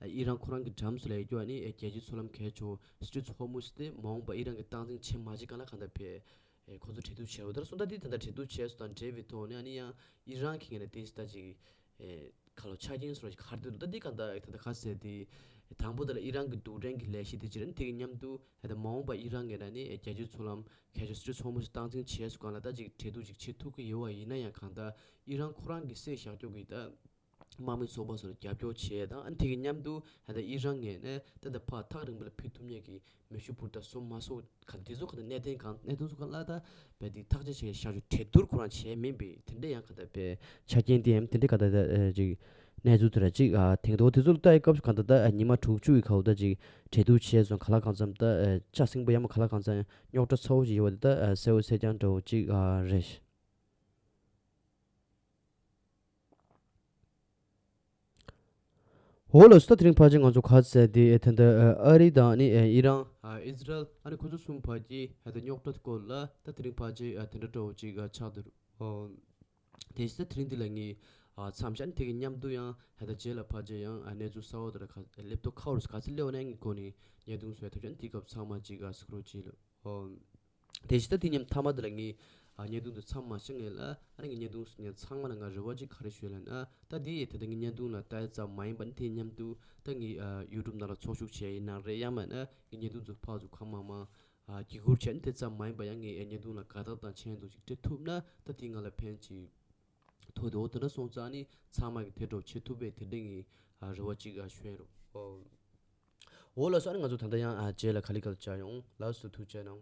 ཨི་རན་ཁོ་རང་གི་འགྲམ་སུ་ལ་ཡོད་རྒྱུ་ཨ་ནི་རྒྱལ་སྤྱིའི་མཚོ་ལམ་གལ་ཆེ་བོ་སི་ཊྲེཊ་ཧོར་མུཛ་དེ་མ་འོངས་པ་ཨི་རན་གྱི་སྟངས་འཛིན་བྱེད་མ་བྱེད་སྒང་ལ་གང་ལྟར་བས་ཁོ་ཚོ་གྲོས་བསྡུར་བྱས་ཡོད། ད་སོང་ད་དེ་ད་ལྟ་གྲོས་བསྡུར་བྱས་སོང་དང་འབྲེལ་བའི་ཐོག་ནས་ཨ་ནི་ཡང་ཨི་རན་གྱི་ངོས་ནས་དེ་ད་ཅིག་ཁ་ལོ་ཆ་རྐྱེན་སོགས་ག་རེ་འདུག་ད་དེ་གང་ལྟར་ད་ལྟ་ཁ་གསལ་དེ་དང་པོ་དེ་ལ་ཨི་རན་གྱི་རྡུལ་ཕྲན་གྱི་ལས་གཞི་དེ་ཅིག་རེད། དེ་གི་མཉམ་དུ་ད་ལྟ་མ་འོངས་པ་ཨི་རན་ངོས་ནས་ནི་རྒྱལ་སྤྱིའི་མཚོ་ལམ་གལ་ཆེ་སི་ཊྲེཊ་ཧོར་མུཛ་སྟངས་འཛིན་བྱས་སུ་གང་ལ་ད་ཅིག་གྲོས་བསྡུར་ཅིག་བྱེད་ཐུབ་ཀྱི་ཡོད་པ་ཡིན་ན་ཡང་གང་ལྟར་ཨི་རན་ཁོ་རང་གི་སྲས་བཞག་རྒྱུ་གི་ད་དམག་མི་ཚོགས་པ་ཚོ་ལ་རྒྱབ་སྐྱོར་བྱས་དང་ཨ་ནི་དེ་གི་མཉམ་དུ་ད་ལྟ་ཨི་རན་ངོས་ནས་ད་ལྟ་ཕར་ཐག་རིང་པོ་ལ་ཕེབས་ཐུབ་མཁན་གྱི་མེ་ཤུགས་འཕུར་མདའ་བཟོ་མ་བཟོ་ག་དེ་ཚོ་ག་ད་གནད་དོན་གང་གནད་དོན་ཚོ་ག་ལ་ད་བས་དེ་ཐག་གཅོད་བྱས་བཞག་རྒྱུ་གྲོས་བསྡུར་ཁོ་རང་བྱས་མིན་པས་དེ་འདྲ་ཡང་ག་ད་བས་ཆ་རྐྱེན་དེ་ཡང་དེ་འདྲ་ག་ད་ད་ཅིག་གནས་ཚུལ་དེ་ར་ཅིག་ཨ་དེང་ཐོག་དེ་ཚོ་ལ་ལྟ་ཡི་སྐབས་སུ་གང་ལྟར་ད་ཉི་མ་དྲུག་ཅུ་ཡི་ཁ་འུ་ད་ཅིག་གྲོས་བསྡུར་བྱས་སོང་། ག་ལ་གང་འཚམ་ད་ལྕགས་སྲིན་པོ་ཡ་མ་ག་ལ་གང་འཚམ་རྙོག་དྲ་ཚ་བོ་ཅིག་ཡོད་པ་དེ་ད་གསལ་བོ་གསལ་རྐྱང་འདྲ་བོ་ཅིག་རེད། འོ་ལགས་སོ། ད་དེ་རིང་ཕལ་ཆེར་ང་ཚོ་ག་ཚད་དེ་ད་ལྟ་ཨ་རི་དང་ནི་ཨི་རན་ཨི་ཟི་རལ་ཨ་ནི་ཁོ་ཚོ་གསུམ་བར་གྱི་ད་རྙོག་དྲ་སྐོར་ལ་ད་དེ་རིང་ཕལ་ཆེར་དེ་འདྲ་འདྲ་བོ་ཅིག་ཆགས་འདུག་དེ་བཞིན་ད་དེ་རིང་འདི་ལ་ངས་མཚམས་བཞག་ནས་དེ་གི་མཉམ་དུ་ཡང་ད་ལྟ་རྗེས་ལ་ཕལ་ཆེར་ཡང་གནས་ཚུལ་གསར་བ་དེ་ལ་ག་སླེབས་ཐོག་ཁ་བར་ག་ཚོད་སླེབས་ནས་ངས་གོ་ནས་བརྙན་ཐུང་བཟོས་ཐུབ་ཆ་ནས་དེའི་སྐབས་ཚང་མ་གཅིག་ག་སི་ཁྲོ་གཅིག་ལ་ཨོ། དེ་བཞིན་ད་དེ་མཉམ་མཐའ་མ་དེ་ལ་ངས་བརྙན་ཐུང་དེ་མཚམས་མ་བཞག་ངས་ལ་ཨ་ནི་ངས་བརྙན་ཐུང་ཚང་མ་ལ་ང་རེ་བ་གཅིག་ག་རེ་ཞུས་ལ་ན་ད་དེ་ད་ལྟ་ངས་བརྙན་ཐུང་ལ་ལྟ་ཡ་ཙམ་མ་ཡིན་པ་ནི་དེ་མཉམ་དུ་ད་ངས་ཡུ་ཊུབ་ནང་ལ་ཚོགས་ཞུགས་བྱས་ཡིན་ན་རེད་ཡང་མིན་ན་ངས་བརྙན་ཐུང་ཚོ་ཕར་ཚུར་གང་མང་མང་ཨ་བརྒྱུད་བསྐུར་བྱས་ནས་དེ་ཙམ་མ་ཡིན་པ་ཡང་ངས་བརྙན་ཐུང་ལ་དགའ་རྟགས་དང་མཆན་དུ་ཅིག་སྤྲད་ཐུབ་ན་ད་དེ་ང་ལ་ཕན་ཅིག་ཐོགས་ཏེ་འོ་དེ་འདྲ་སོང་ཙང་ནི་ཚང་མ་གི་དེ་འདྲ་བྱེད་ཐུབ་པའི་དེ་འདྲ་ངས་ཨ་རེ་བ་ཅིག་ཨ་ཞུ་ཡ་རོགས། འོ་ལགས་སོ། ཨ་ནི་ང་ཚོ་ད་ལྟ་ཡང་ཨ་རྗེས་ལ་ག་ལེ་ག་ལེ་བཅར་ཡོང་། ལགས་སོ། ཐུགས་རྗེ་གནང་།